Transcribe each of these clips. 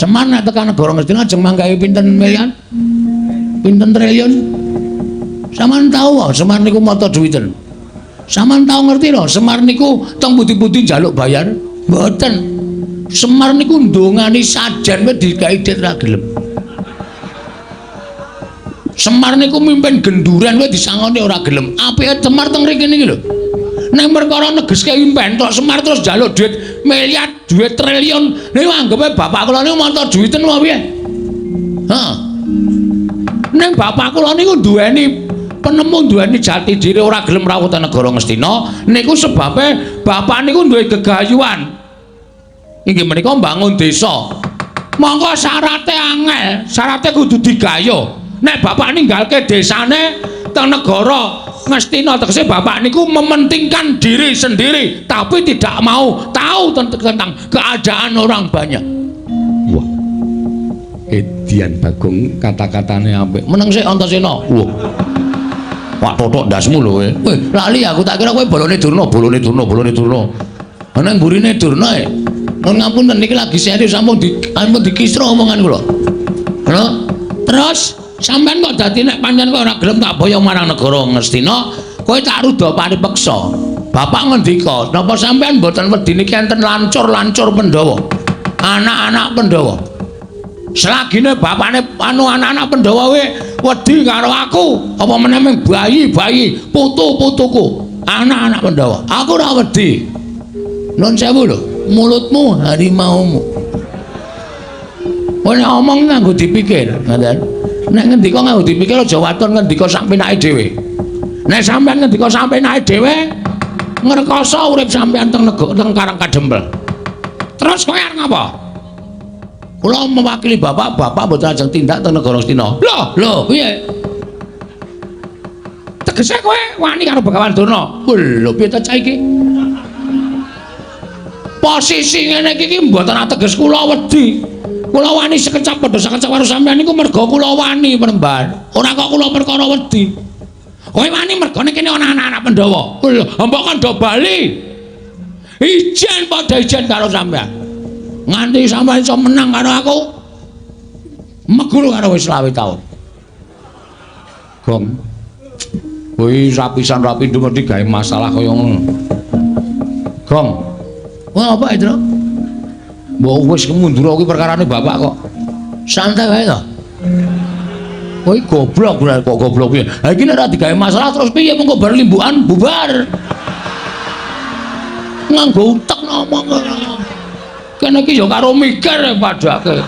Semar nek tekan negara Ngastina ajeng manggahi pinten miliar? Pinten triliun? Sampeyan tau wae Semar niku mata duwiten. Sampeyan tau ngerti lho, Semar niku teng pundi-pundi njaluk bayar? Mboten. Semar niku ndongani sajen wis digawe dit ra gelem. Semar niku mimpin genduren wis disangoni ora gelem. Apike Semar teng mriki niki lho. Nek perkara negeske impen tok Semar terus njaluk duit miliar, duit triliun. Niku anggepe bapak kula niku mata duwiten apa piye? Heeh. Ning bapak kula niku duweni penemu, duweni jati diri, ora gelem rawuh teng negara Ngastina niku sebabe bapak niku duwe gegayuhan. Inggih menika mbangun desa. Monggo syarate angel, syarate kudu digayuh. Nek bapak ninggalke desane teng negara Ngastina, tegese bapak niku mementingkan diri sendiri tapi tidak mau tahu tentang keadaan orang banyak. Wah. Edian Bagong kata-katane apik. Meneng sik Antasena. Wah. Wah totok ndasmu lho kowe. Weh, lali aku tak kira kowe bolone Durna, bolone Durna, bolone Durna. Ana mburine Durna e. Nuwun ngapunten niki lagi serius sampun di ampun dikisra omongan kula. Lho, terus sampean kok dadi nek pancen kok ora gelem tak boyong marang negara Ngastina, kowe tak ruda paripeksa. Bapak ngendika, napa sampean mboten wedi niki enten lancur-lancur Pandhawa? Anak-anak Pandhawa. Selagine bapakne anu anak-anak Pandhawa kuwi wedi karo aku, apa meneh ming bayi-bayi, putu-putuku, anak-anak Pandhawa. Aku ora wedi. Nuwun sewu lho, mulutmu harimaumu. Kowe nek omong nganggo dipikir, ngoten. Nek ngendika nganggo dipikir aja waton ngendika sak penake dhewe. Nek sampean ngendika sak penake dhewe, ngrekoso urip sampean teng negara teng Karang Kadempel. Terus kowe arep ngapa? Kula mewakili bapak, bapak mboten ajeng tindak teng negara Ngastina. Lho, lho, piye? Tegese kowe wani karo Begawan Durna? Lho, piye ta cah iki? Posisi ngene iki mboten ateges kula wedi. Kula wani sekecap padha sekecap karo sampean niku merga kula wani Panembahan. Ora kok kula perkara wedi. Kowe wani mergane kene ana anak-anak Pandhawa. Lho, mbok kon do bali. Ijen padha ijen karo sampean. Nganti sampean iso menang karo aku. Meguru karo wis 25 taun. Gong. Kuwi rapisan rapi mesti gawe masalah kaya ngono. Gong. Wah, apa itu? Mbok wis mundur kuwi perkarane bapak kok. Santai wae to. Kowe goblok kok goblok piye? Ha iki nek ora digawe masalah terus piye mengko bar limbukan bubar. Nganggo utek ngomong. Kene iki ya karo mikir padake.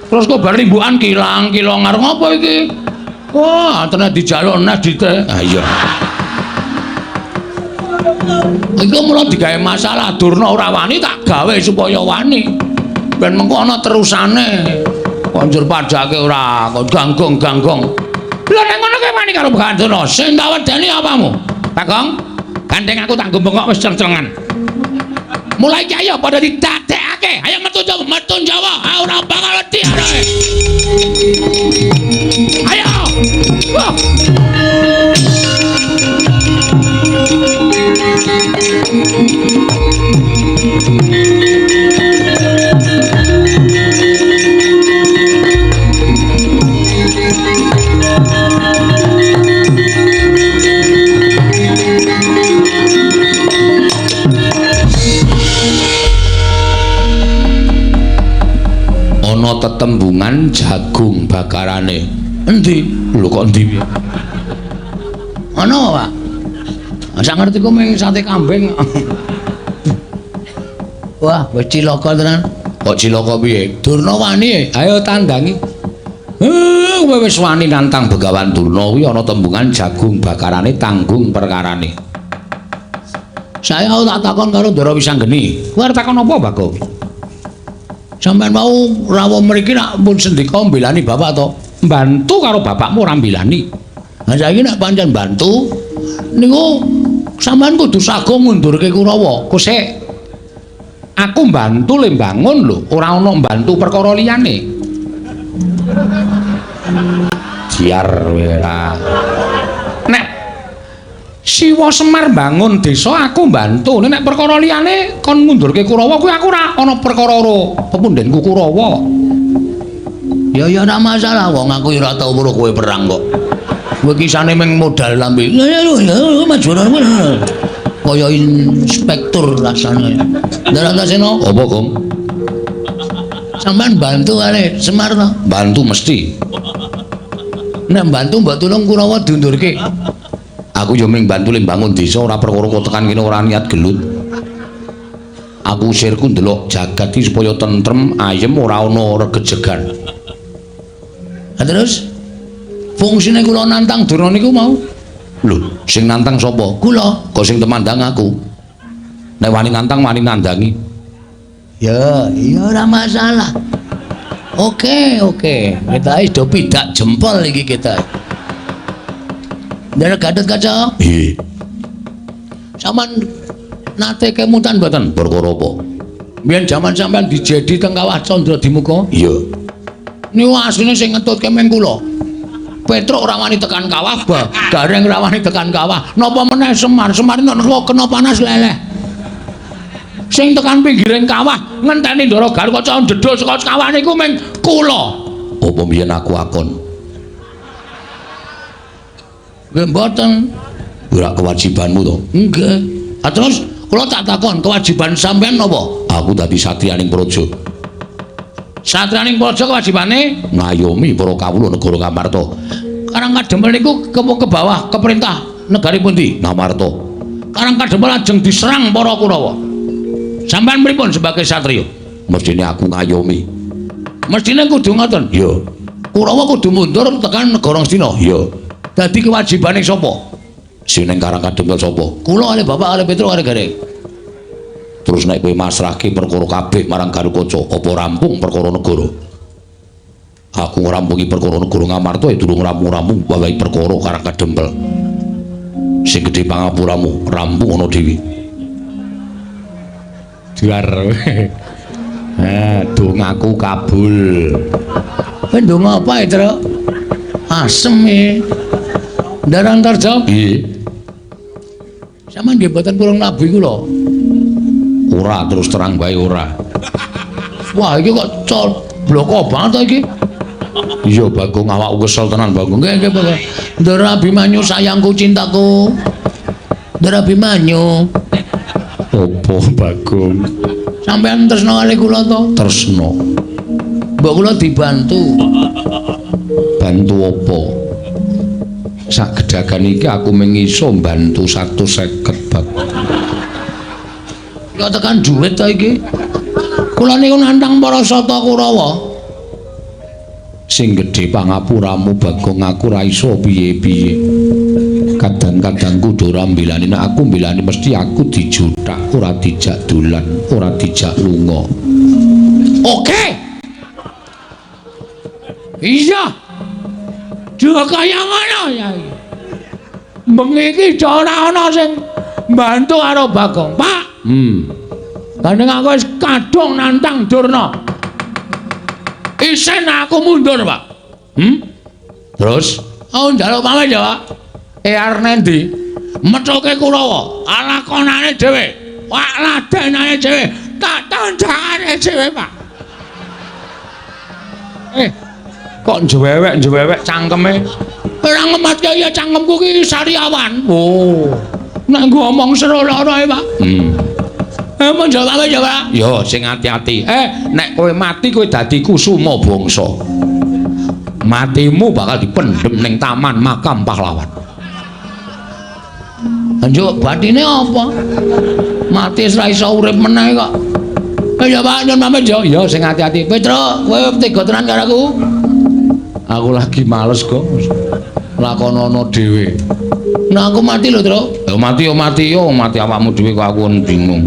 Terus kok bar limbukan kilang-kilong arep ngopo iki? Wah, tenan dijaluk nes dite. Ha iya. Iku mula digawe masalah Durna ora wani tak gawe supaya wani. Ben mengko ana terusane. Kok njur padake ora kok ganggong-ganggong. Lha nek ngono kowe wani karo Begawan Durna, sing tak wedeni apamu? Bagong, gandeng aku tak bengok wis ceng-cengan. Mulai iki ayo padha didadekake. Ayo metu Jawa, metu Jawa. Ah ora bakal wedi arek. Ayo. Wah. Ana tetembungan jagung bakarane. Endi? Lho kok endi piye? Ana, Pak. Sak ngerti ku mung sate kambing. Wah, wis cilaka tenan. Kok cilaka piye? Durna wani, ayo tandangi. Kowe wis wani nantang Begawan Durna kuwi ana tembungan jagung bakarane tanggung perkarane. Saya tak takon karo Ndara Wisanggeni. Kowe arep takon apa, Bagong? Sampeyan mau rawuh mriki nak pun sendika mbelani bapak to? Mbantu karo bapakmu ora mbelani. Lah saiki nek pancen bantu niku sampeyan kudu sago ngundurke Kurawa. Kosek. Aku mbantu le mbangun lho, ora ana mbantu perkara liyane. Biar ora. Nek Siwa Semar bangun desa aku mbantu. Nek perkara liyane kon ngundurke Kurawa kuwi aku ora ana perkara karo pepundhenku Kurawa. Ya ya ora masalah wong aku ora tau weruh kowe perang kok. Kowe kisane mung modal lambe. Ya ya ya maju. Kaya inspektur rasane. Ndara Antasena, apa, Gong? Sampeyan bantu kali Semar to? Bantu mesti. Nek bantu mbok tulung Kurawa diundurke. Aku yo mung bantu le bangun desa ora perkara kok tekan kene ora niat gelut. Aku sirku ndelok jagat iki supaya tentrem, ayem ora ana regejegan. Ha terus fungsine kula nantang Durna niku mau. Lho, sing nantang sapa? Kula. Kok sing temandang aku. Nek wani nantang wani nandangi. Ya, iya ora masalah. Oke, oke. Kita wis do pidak jempol iki kita. Ndara Gatotkaca? Nggih. Sampeyan nate kemutan mboten? Perkara apa? Biyen jaman sampean dijedi teng Kawah Candra Dimuka? Iya. Niku asline sing ngetutke meng kula. Petruk ora wani tekan kawah, Gareng ora wani tekan kawah. Napa meneh Semar? Semar nek kena panas leleh. Sing tekan pinggiring kawah ngenteni Ndara Gatotkaca ndedul saka kawah niku meng kula. Apa mbiyen aku akon? Nggih mboten. Ora kewajibanmu to? Nggih. Ha terus kula tak takon, kewajiban sampean napa? Aku dadi satriyaning praja. Satriyaning praja kewajibane ngayomi para kawula negara Ngamarta. Karang Kadempel niku ke bawah ke perintah negari pundi? Ngamarta. Karang Kadempel lajeng diserang para Kurawa. Sampean pripun sebagai satriya? Mestine aku ngayomi. Mestine kudu ngoten. Iya. Kurawa kudu mundur tekan negara Ngastina. Iya. Dadi kewajibane sapa? Sing ning Karang Kadempel sapa? Kula kalih bapak kalih Petruk kalih Gareng. Terus nek kowe masrahke perkara kabeh marang Garukaca, apa rampung perkara negara? Aku ngrampungi perkara negara Ngamarta ya durung rampung-rampung wae perkara Karang Kadempel. Sing gedhe pangapuramu, rampung ana dhewe. Duar. Eh, dongaku kabul. Kowe ndonga apa, Truk? Asem e. Ndara Antarja? Nggih. Sampeyan nggih mboten purung nabuhi kula. Ora, terus terang bae ora. Wah, iki kok bloko banget to iki. Iya, Bagong, awakku kesel tenan, Bagong. Nggih, nggih, Bagong. Ndara Abimanyu sayangku cintaku. Ndara Abimanyu. Apa, Bagong? Sampeyan tresna kali kula to? Tresna. Mbok kula dibantu. Bantu apa? Sak gedagan iki aku mung iso mbantu 150, Bagong. Kok tekan duit to iki? Kula niku nantang para sata Kurawa. Sing gedhe pangapuramu, Bagong, aku ora iso piye-piye. Kadang-kadang kudu ora mbelani, nek aku mbelani mesti aku dijuthak, ora dijak dolan, ora dijak lunga. Oke. Iya. Juga kaya ngono ya. Bengi iki ora ana sing mbantu karo Bagong, Pak. Gandeng aku wis kadung nantang Durna. Isen aku mundur, Pak. Terus? Aku njaluk pamit ya, Pak. Arep nendi? Methuke Kurawa, lakonane dhewe. Wak ladenane dhewe, tak tandangane dhewe, Pak. Kok njewewek-njewewek cangkeme? Ora ngematke ya cangkemku ki sariawan. Oh. Nek nggo omong seru lara e, Pak. Mun jawab ya, Pak. Yo sing ati-ati. Nek kowe mati kowe dadi kusuma bangsa. Matimu bakal dipendhem ning taman makam pahlawan. Njuk batine apa? Mati wis ora iso urip meneh kok. Ya Pak, nyun pamit yo. Ya sing ati-ati. Petruk, kowe tega tenan karo aku? Aku lagi males kok. Lakonono dhewe. Nah aku mati lho, Truk. Ya mati yo mati yo, mati awakmu dhewe kok aku bingung.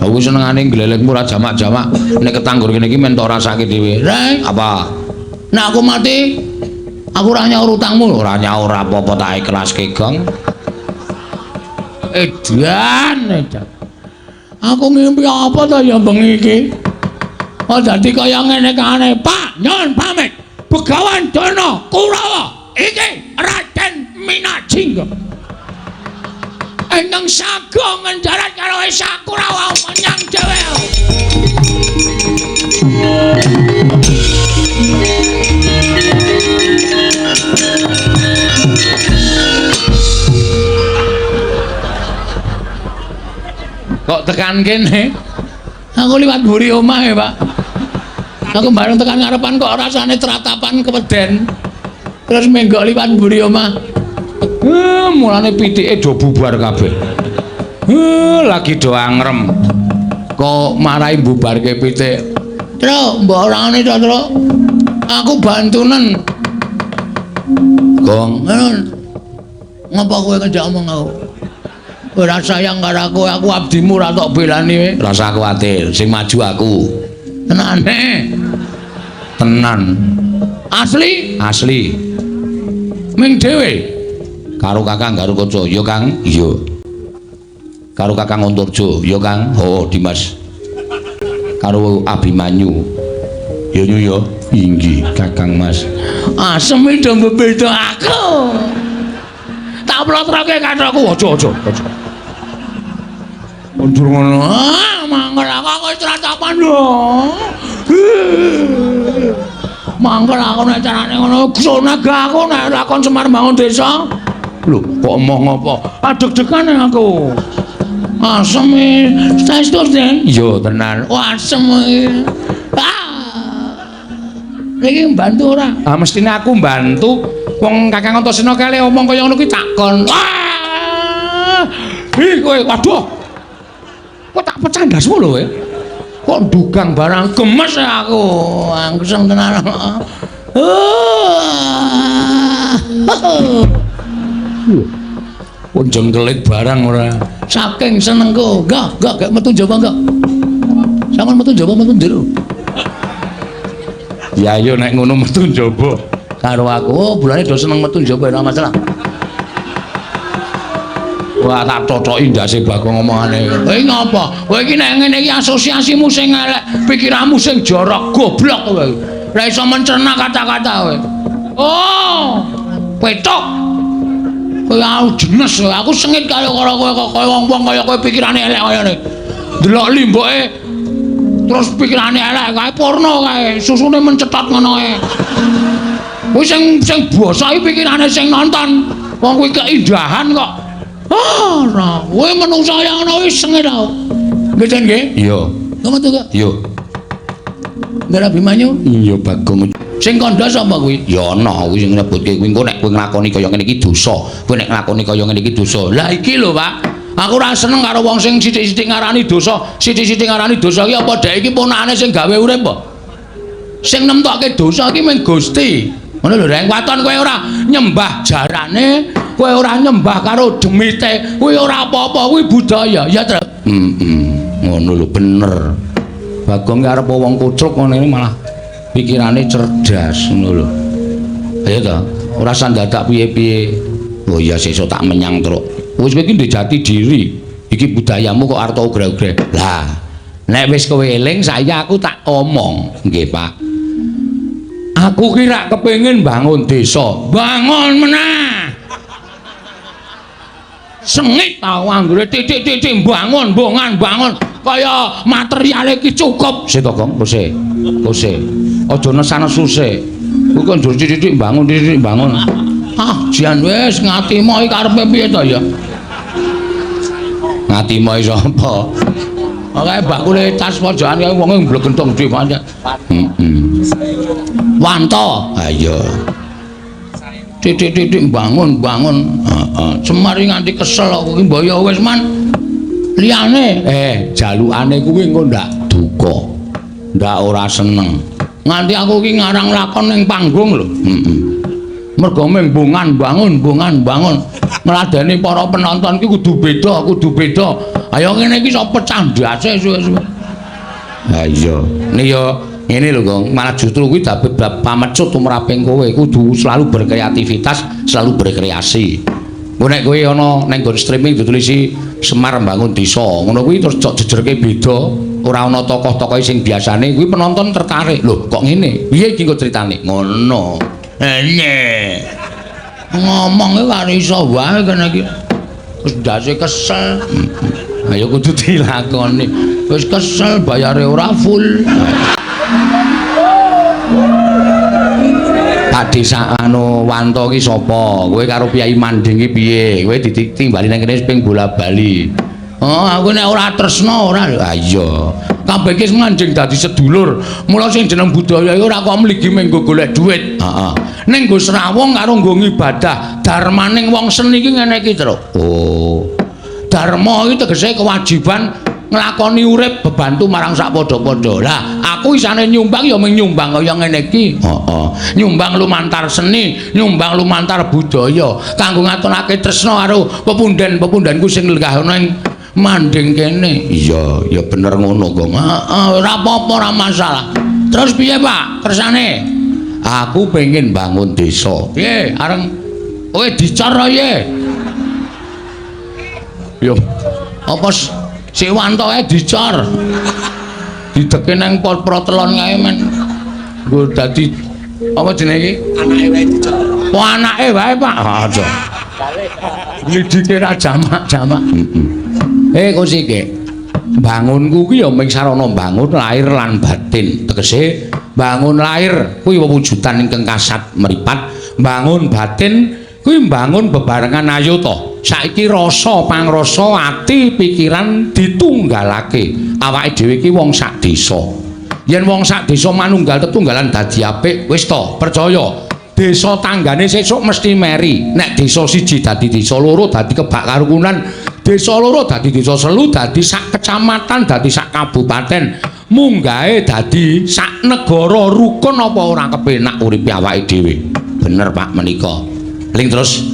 Aku senengane glelekmu ora jamak-jamak. Nek ketanggur kene iki men tok rasake dhewe. Reng, apa? Nek aku mati, aku ora nyaur utangmu. Ora nyaur apa-apa tak ikhlaske, Gong. Edan, edan. Aku ngimpi apa to ya bengi iki? Oh dadi kaya ngene kane, Pak, nyun pamit. Begawan Durna Kurawa iki Raden Minajingga. Ingkang sago ngenjarat karo Esa Kurawa menyang dhewe. Kok tekan kene? Aku liwat mburi omah ya, Pak. Aku bareng tekan ngarepan kok rasane tratapan keweden. Terus menggok liwat mburi omah. Mulane pitike do bubar kabeh. Lagi do angrem. Kok marai bubarke pitik. Truk, mbok orangane to, Truk. Aku bantunen. Gong, ngapa kowe ngejak omong aku? Ora sayang karo aku, aku abdimu ora tok belani kowe. Rasa kuwatir, sing maju aku. Tenane. Tenan. Asli? Asli. Ming dhewe. Karo Kakang Garukaca, ya Kang? Iya. Karo Kakang Antarja, ya Kang? Oh, Dimas. Karo Abimanyu. Ya nyu ya. Inggih, Kakang Mas. Asem do mbebeda aku. Tak plotroke kathokku, aja aja aja. Mundur ngono. Ah, mangkel aku wis tratapan lho. Mangkel aku nek carane ngono, sonaga aku nek lakon Semar bangun desa. Lho, kok emoh ngopo? Adeg-degan aku. Asem e. Saestu, Den? Iya, tenan. Oh, asem iki. Ah. Iki mbantu ora? Ah, mestine aku mbantu. Wong Kakang Antasena kale omong kaya ngono kuwi takon. Ah! Ih, kowe waduh. Kok tak pecah ndasmu lho kowe. Kok ndugang barang gemes aku. Angseng tenan. Kok jengkelit barang ora. Saking senengku. Enggak, enggak, gak metu njaba enggak. Sampeyan metu njaba metu njero. Ya ayo nek ngono metu njaba karo aku. Oh, bulane do seneng metu njaba ora masalah. Wah, tak totoki ndase Bagong omongane. Kowe ngapa? Kowe iki nek ngene iki asosiasimu sing elek, pikiranmu sing jorok, goblok kowe. Ora iso mencerna kata-kata kowe. Oh, petok. Kowe aku jenes, aku sengit karo kowe kok kaya wong-wong kaya kowe pikirane elek kaya ngene. Delok limboke terus pikirane elek kae porno kae, susune mencetot ngono kae. Kuwi sing sing basa iki pikirane sing nonton. Wong kuwi keindahan kok. Ah, ora. Kowe menungsa kaya ngono wis sengit aku. Nggih, Den nggih? Iya. Ngono to, Kak? Iya. Ndara Abimanyu? Iya, Bagong. Sing kandha sapa kuwi? Ya ana kuwi sing nyebutke kuwi engko nek kowe nglakoni kaya ngene iki dosa. Kowe nek nglakoni kaya ngene iki dosa. Lah iki lho, Pak. Aku ora seneng karo wong sing sithik-sithik ngarani dosa, sithik-sithik ngarani dosa iki apa dhek iki ponakane sing gawe urip apa? Sing nemtokke dosa iki mung Gusti. Ngono lho, Reng. Waton kowe ora nyembah jarane, kowe ora nyembah karo demite, kuwi ora apa-apa, kuwi budaya, ya, Tru? Heeh. Ngono lho, bener. Bagong ki arep wong kucluk ngono iki malah pikirane cerdas ngono lho. Ayo ta, ora usah dadak piye-piye. Oh iya sesuk tak menyang, Truk. Wis kowe iki ndek jati diri. Iki budayamu kok arep ugra-ugra. Lah, nek wis kowe eling saiki aku tak omong. Nggih, Pak. Aku ki rak kepengin bangun desa. Bangun meneh. Sengit tau anggere titik-titik bangun, bongan, bangun. Kaya materiale iki cukup. Sik to, Gong, kose. Kose. Aja nesan-nesu sik. Kuwi kok njur titik-titik bangun, titik-titik bangun. Ah, jan wis ngatimo iki karepe piye to ya? Ngatimo sapa? Oke, bakule tas pojokan kae wonge mblegentong dhewe pancen. Heeh. Wanto. Ha iya. Titik-titik bangun, bangun. Heeh. Semar nganti kesel kok kuwi mbok ya wis man. Liyane, jalukane kuwi engko ndak duka. Ndak ora seneng. Nganti aku iki ngarang lakon ning panggung lho. Heeh. Mergo mung bongan bangun, bongan bangun. Ngladeni para penonton iki kudu beda, kudu beda. Ayo ngene iki iso pecah ndase suwe-suwe. Ha iya. Nek ya ngene lho, Gong. Malah justru kuwi dadi pamecut tumraping kowe. Kudu selalu berkreativitas, selalu berkreasi. Engko nek kowe ana ning nggon streaming ditulisi Semar Bangun Desa, ngono kuwi terus cok jejerke beda, ora ana tokoh-tokohe sing biasane, kuwi penonton tertarik. Lho, kok ngene? Piye iki engko critane? Ngono. Ngomong iki karo iso wae kene iki. Wis ndase kesel. Ayo kudu dilakoni. Wis kesel bayare ora full. Pak Desa anu Wanto ki sapa? Kowe karo Kyai Manding ki piye? Kowe ditimbali nang kene ping bola-bali. Oh, aku nek ora tresna ora. Ha iya. Kabeh iki manjing dadi sedulur. Mula sing jeneng budaya iki ora kok mligi mung nggo golek dhuwit. Heeh. Ning nggo srawung karo nggo ngibadah. Darmaning wong seni iki ngene iki, Truk. Oh. Dharma iki tegese kewajiban nglakoni urip bebantu marang sak padha-padha. Lah, aku isane nyumbang ya mung nyumbang kaya ngene iki. Heeh. Nyumbang lumantar seni, nyumbang lumantar budaya kanggo ngatonake tresna karo pepunden-pepundenku sing lenggah ana ing manding kene. Iya, ya bener ngono, Gong. Heeh, ora apa-apa, ora masalah. Terus piye, Pak? Kersane? Aku pengen bangun desa. Piye? Areng kowe dicor piye? Yo. Apa si Wantoe dicor? Dideke nang pot protelon kae men. Nggo dadi apa jenenge iki? Anake wae dicor. Oh, anake wae, Pak. Aja. Nglidike ra jamak-jamak. Heeh. Kosike. Bangunku ki ya mung sarana bangun lahir lan batin. Tegese bangun lahir kuwi wewujudan ingkang kasat mripat, bangun batin kuwi mbangun bebarengan ayo to. Saiki rasa pangrasa ati pikiran ditunggalake. Awake dhewe iki wong sak desa. Yen wong sak desa manunggal tetunggalan dadi apik, wis to, percaya. Desa tanggane sesuk mesti meri. Nek desa siji dadi desa loro dadi kebak karukunan, desa loro dadi desa selu dadi sak kecamatan dadi sak kabupaten, munggahe dadi sak negara rukun apa ora kepenak uripe awake dhewe. Bener Pak menika. Ling terus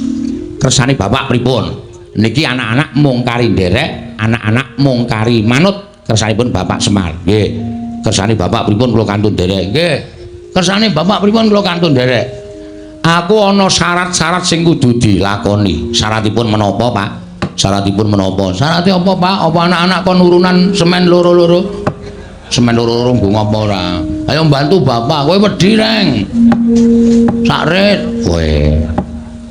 kersane bapak pripun? Niki anak-anak mung kari nderek, anak-anak mung kari manut kersanipun Bapak Semar. Nggih. Kersane bapak pripun kula kantun nderek? Nggih. Kersane bapak pripun kula kantun nderek? Aku ana syarat-syarat sing kudu dilakoni. Syaratipun menapa, Pak? Syaratipun menapa? Syarate apa, Pak? Apa anak-anak kon urunan semen loro-loro? Semen loro-loro nggo ngapa ora? Ayo bantu bapak, kowe wedi, Reng. Sak rit kowe.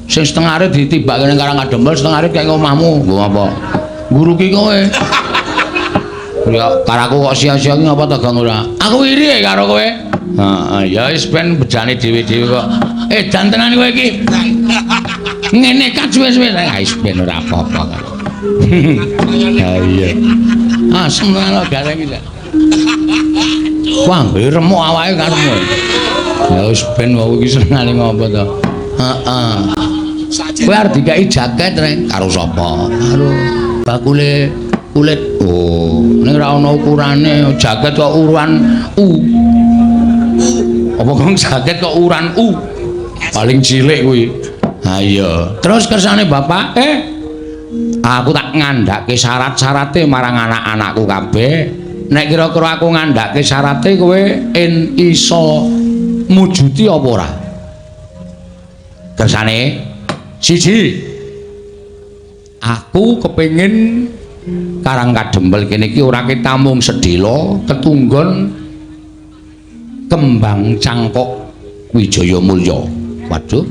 Sing setengah rit ditibake ning Karang Kadempel, setengah rit kaya omahmu. Nggo ngapa? Nguruki kowe. Ya karaku kok sia-sia ki ngapa to, Gong ora? Aku iri karo kowe. Heeh, ya wis ben bejane dhewe-dhewe kok. Edan tenan kowe iki. Ngene kan suwe-suwe. Ah wis ben ora apa-apa. Ha iya. Asem tenan gareng iki. Wah, remuk awake karepmu. Ya wis ben wong iki senengane ngopo to. Heeh. Kowe arep dikeki jaket, Reng. Karo sapa? Karo bakule kulit. Oh, ning ora ana ukurane, jaket kok ukuran U. Apa kok jaket kok ukuran U? Paling cilik kuwi. Ha iya. Terus kersane bapak, aku tak ngandhake syarat-syarate marang anak-anakku kabeh. Nek kira-kira aku ngandhake syarate kowe en iso mujuti apa ora? Kersane siji, aku kepengin Karang Kadempel kene iki ora ketamung sedhela ketunggon kembang cangkok Wijaya Mulya. Waduh,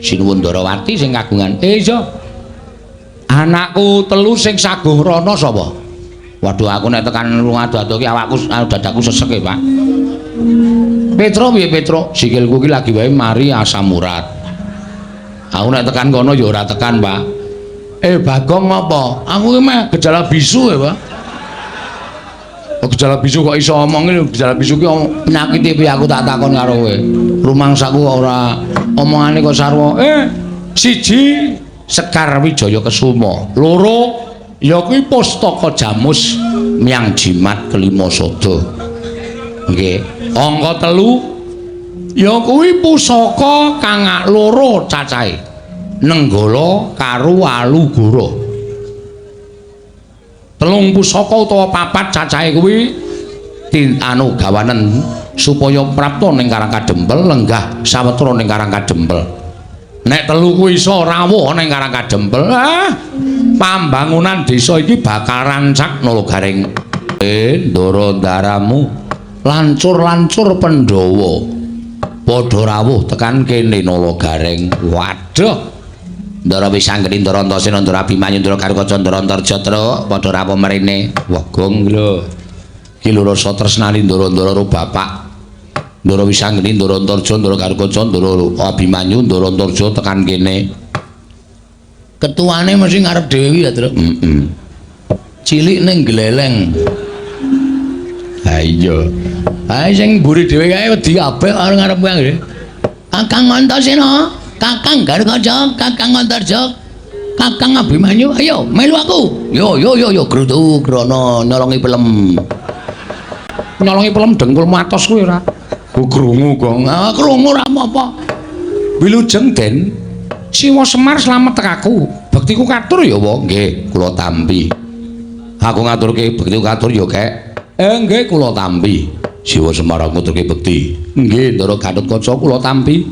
Sinuwun Ndarawati sing kagungan. Iya. Anakku telu sing saguh rono sapa? Waduh, aku nek tekan ado-ado ki awakku dadaku sesek e, Pak. Petro piye Petro? Sikilku ki lagi wae mari asam urat. Aku nek tekan kono ya ora tekan, Pak. Bagong ngapa? Aku ki meh gejala bisu ya, Pak. Oh, gejala bisu kok iso omong iki, gejala bisu ki penyakit piye aku tak takon karo kowe. Rumangsaku kok ora omongane kok sarwa. Siji Sekar Wijaya Kesuma, loro ya kuwi Pustaka Jamus Myang Jimat Kelima Sada. Nggih. Angka telu ya kuwi pusaka kang loro cacahe. Nenggala karo Walugara. Telung pusaka utawa papat cacahe kuwi anu gawanen supaya prapta ning Karang Kadempel lenggah sawetara ning Karang Kadempel. Nek telu kuwi iso rawuh ning Karang Kadempel, pambangunan desa iki bakal rancak Nala Gareng. Ndara ndaramu lancur-lancur Pandhawa padha rawuh tekan kene Nala Gareng. Waduh. Ndara Wisanggeni, Ndara Antasena, Ndara Abimanyu, Ndara Garukaca, Ndara Antarja, Truk, padha rawuh mrene. Wah, gong lho. Iki lho rasa tresnani ndara-ndara karo bapak. Ndara Wisanggeni, Ndara Antarja, Ndara Garukaca, Ndara Abimanyu, Ndara Antarja tekan kene. Ketuane mesti ngarep dhewe ya, Truk. Heeh. Cilik ning gleleng. Ha iya. Ha sing mburi dhewe kae wedi kabeh karo ngarep kae. Kakang Antasena, Kakang Garukaca, Kakang Antarja, Kakang Abimanyu, ayo melu aku. Yo yo yo yo grutu grana nyolongi pelem. Nyolongi pelem dengkul matos kuwi ora. Ku krungu kok. Ah krungu ora apa-apa. Wilujeng Den. Siwa Semar slamet tekaku. Bektiku katur ya, wa? Nggih, kula tampi. Aku ngaturke bektiku katur ya, Kek. Nggih, kula tampi. Siwa Semar aku ngaturke bekti. Nggih, Ndara Gatotkaca kula tampi.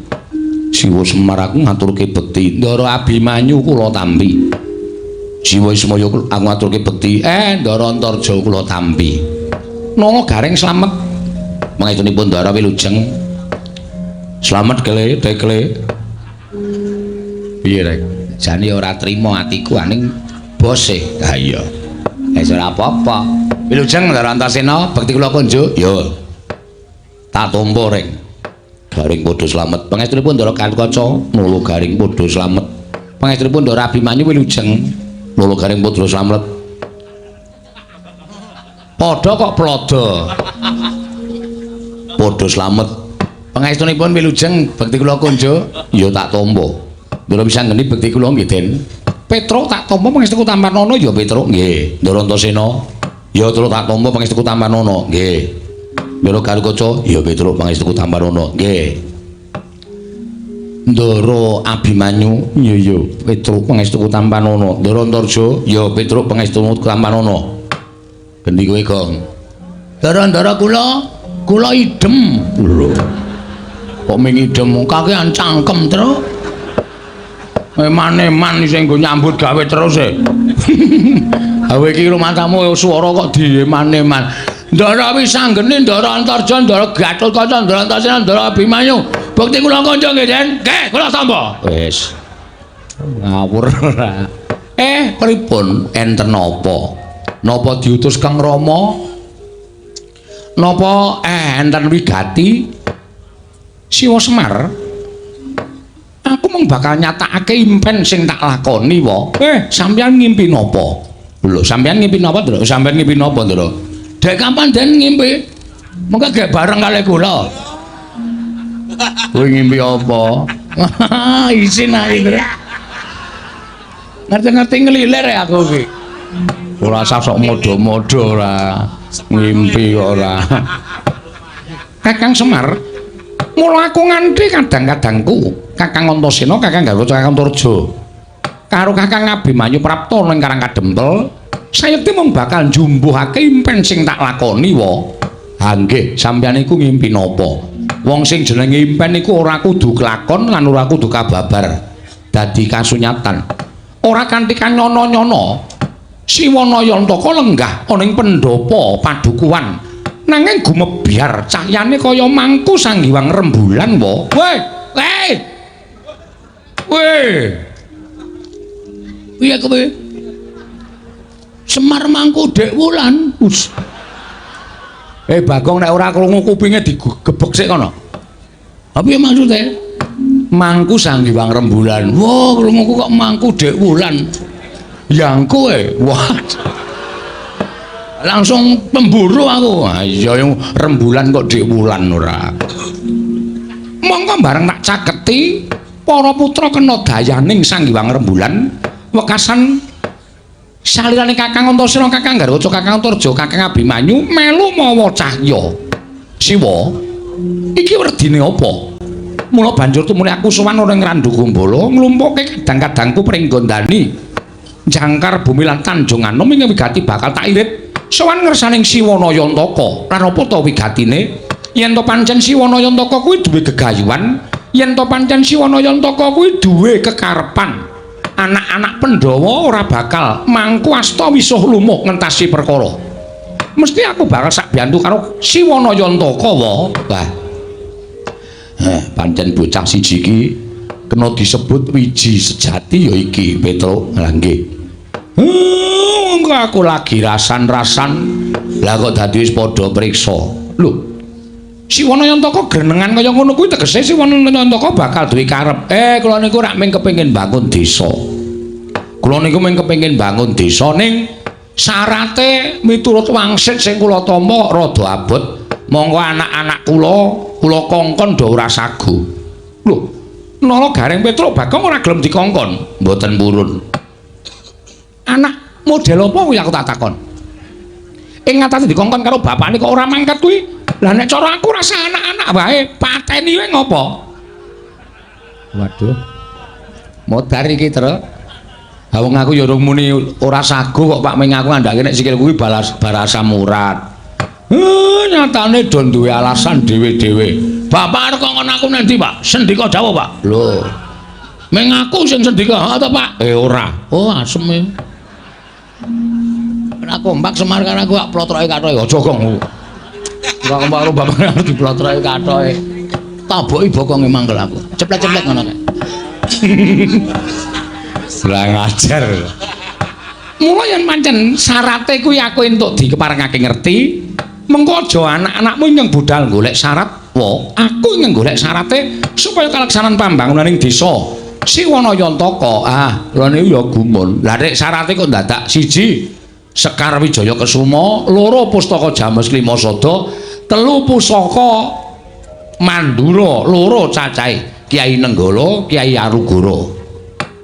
Siwa Semar aku ngaturke bekti. Ndara Abimanyu kula tampi. Siwa Ismaya aku ngaturke bekti. Ndara Antarja kula tampi. Nala Gareng slamet. Mangestunipun Ndara wilujeng. Slamet kele tekle. Piye rek? Jane ora trima atiku aning bose. Ha iya. Wis ora apa-apa. Wilujeng Ndara Antasena, bekti kula kunjuk. Yo. Tak tampa reng. Garing padha slamet. Pangestunipun Ndara Gatotkaca, nala garing padha slamet. Pangestunipun Ndara Abimanyu wilujeng, nala garing padha slamet. Padha kok plodo. Padha slamet. Pangestunipun wilujeng, bekti kula kunjuk. Ya tak tampa. Ndara Wisanggeni bekti kula nggih, Den. Petruk tak tampa pangestuku tampanono ya Petruk nggih. Ndara Antasena ya Truk tak tampa pangestuku tampanono nggih. Ndara Garukaca ya Petruk pangestuku tampanono nggih. Ndara Abimanyu ya ya Petruk pangestuku tampanono. Ndara Antarja ya Petruk pangestuku tampanono. Gendi kowe, Gong. Ndara-ndara kula kula idem. Lho. Kok ming idem kakean cangkem, Truk. Eman-eman isih nggo nyambut gawe terus e. Awe iki rumatamu swara kok dieman-eman. Ndara Wisanggeni, Ndara Antarja, Ndara Gatotkaca, Ndara Antasena, Ndara Abimanyu. Bekti kula kanca nggih, Den. Nggih, kula tampa. Wis. Ngawur ora. Pripun enten napa? Napa diutus Kang Rama? Napa enten wigati? Siwa Semar. Aku mung bakal nyatakake impen sing tak lakoni wa. Sampeyan ngimpi napa? Lho, sampeyan ngimpi napa, Ndra? Sampeyan ngimpi napa, Ndra? Dek kapan Den ngimpi? Mengko gek bareng kalih kula. Kowe ngimpi apa? Isin ae, Ndra. Ngerti-ngerti ngelilir ya aku iki. Ora usah sok modho-modho ora. Ngimpi kok ora. Kakang Semar, mula aku nganti kadang-kadangku Kakang Antasena, Kakang Garuda, Kakang Antarja karo Kakang Abimanyu Prapta ning Karang Kadempel, sayekti mung bakal njumbuhake impen sing tak lakoni wa. Ha nggih, sampeyan iku ngimpi napa? Wong sing jenenge impen iku ora kudu kelakon lan ora kudu kababar dadi kasunyatan. Ora kanthi kanyono-nyono Siwanayantaka lenggah ana ing pendhapa padukuhan. Nanging gumebyar cahyane kaya mangku sanggiwang rembulan wa. Weh, weh. Weh. Piye kowe? Semar mangku Dek Wulan. Us. Bagong nek ora krungu kupinge digebek sik kono. Ha piye maksude? Mangku sanggiwang rembulan. Wah, krunguku kok mangku Dek Wulan. Yangku e. Wah. Langsung pemburu aku. Ha iya rembulan kok Dek Wulan ora. Mongko bareng tak caketi para putra kena dayaning Sang Hyang Rembulan wekasan salirane Kakang Antasena, Kakang Garuda, Kakang Antarja, Kakang Abimanyu melu mawa cahya. Siwa, iki werdine apa? Mula banjur tumuli aku sowan ora ing Randu Gombala nglumpukke kadang-kadangku pringgondani jangkar bumi lan Tanjung Anom ing wigati bakal tak irit sowan ngersaning Siwanayantaka. Lan apa ta wigatine? Yen to pancen Siwanayantaka kuwi duwe gegayuhan, yen to pancen Siwanayantaka kuwi duwe kekarepan, anak-anak Pandhawa ora bakal mangku asta wisuh lumuh ngentasi perkara. Mesti aku bakal sak biyantu karo Siwanayantaka wa. Wah. Pancen bocah siji iki Kena disebut wiji sejati ya iki, Petruk. Lah nggih. Monggo aku lagi rasan-rasan. Lah kok dadi wis padha priksa. Lho. Siwana Yantaka grenengan kaya ngono kuwi tegese Siwana Yantaka bakal duwe karep. Kula niku rak mung kepengin bangun desa. Kula niku mung kepengin bangun desa ning syarate miturut wangsit sing kula tampa rada abot. Monggo anak-anak kula kula kongkon do ora sagu. Lho, Nala Gareng Petruk Bagong ora gelem dikongkon. Mboten purun. Anak model apa kuwi aku tak takon. Ing ngatasi dikongkon karo bapakne kok ora mangkat kuwi. Lah nek cara aku rasa anak-anak wae pateni wae ngopo? Waduh. Modar iki, Truk. Ha wong aku ya urung muni ora sagu kok Pak, ming aku ngandhake nek sikilku kuwi balas barasa murat. Nyatane do duwe alasan dhewe-dhewe. Bapak arep kongkon aku nang ndi, Pak? Sendika dawuh, Pak. Lho. Ming aku sing sendika, ha ta, Pak? Ora. Oh, asem e. Ora kompak Semar karo aku kok plotroke kathoke. Aja, Gong. Ora kompak karo bapak arep diplotroke kathoke. Taboki bokonge mangkel aku. Ceplek-ceplek ngono kae. Lah ngajar. Mula yen pancen syarate kuwi aku entuk dikeparengake ngerti, mengko aja anak-anakmu ingkang budal golek syarat, wa aku ingkang golek syarate supaya kalaksanan pambangunan ing desa Siwana Yantaka. Ah, lha niku ya gumun. Lah nek syarate kok dadak siji Sekar Wijaya Kesuma, loro Pustaka James Lima Sada, telu Pusaka Mandura, loro cacahe Kyai Nenggala, Kyai Arugara.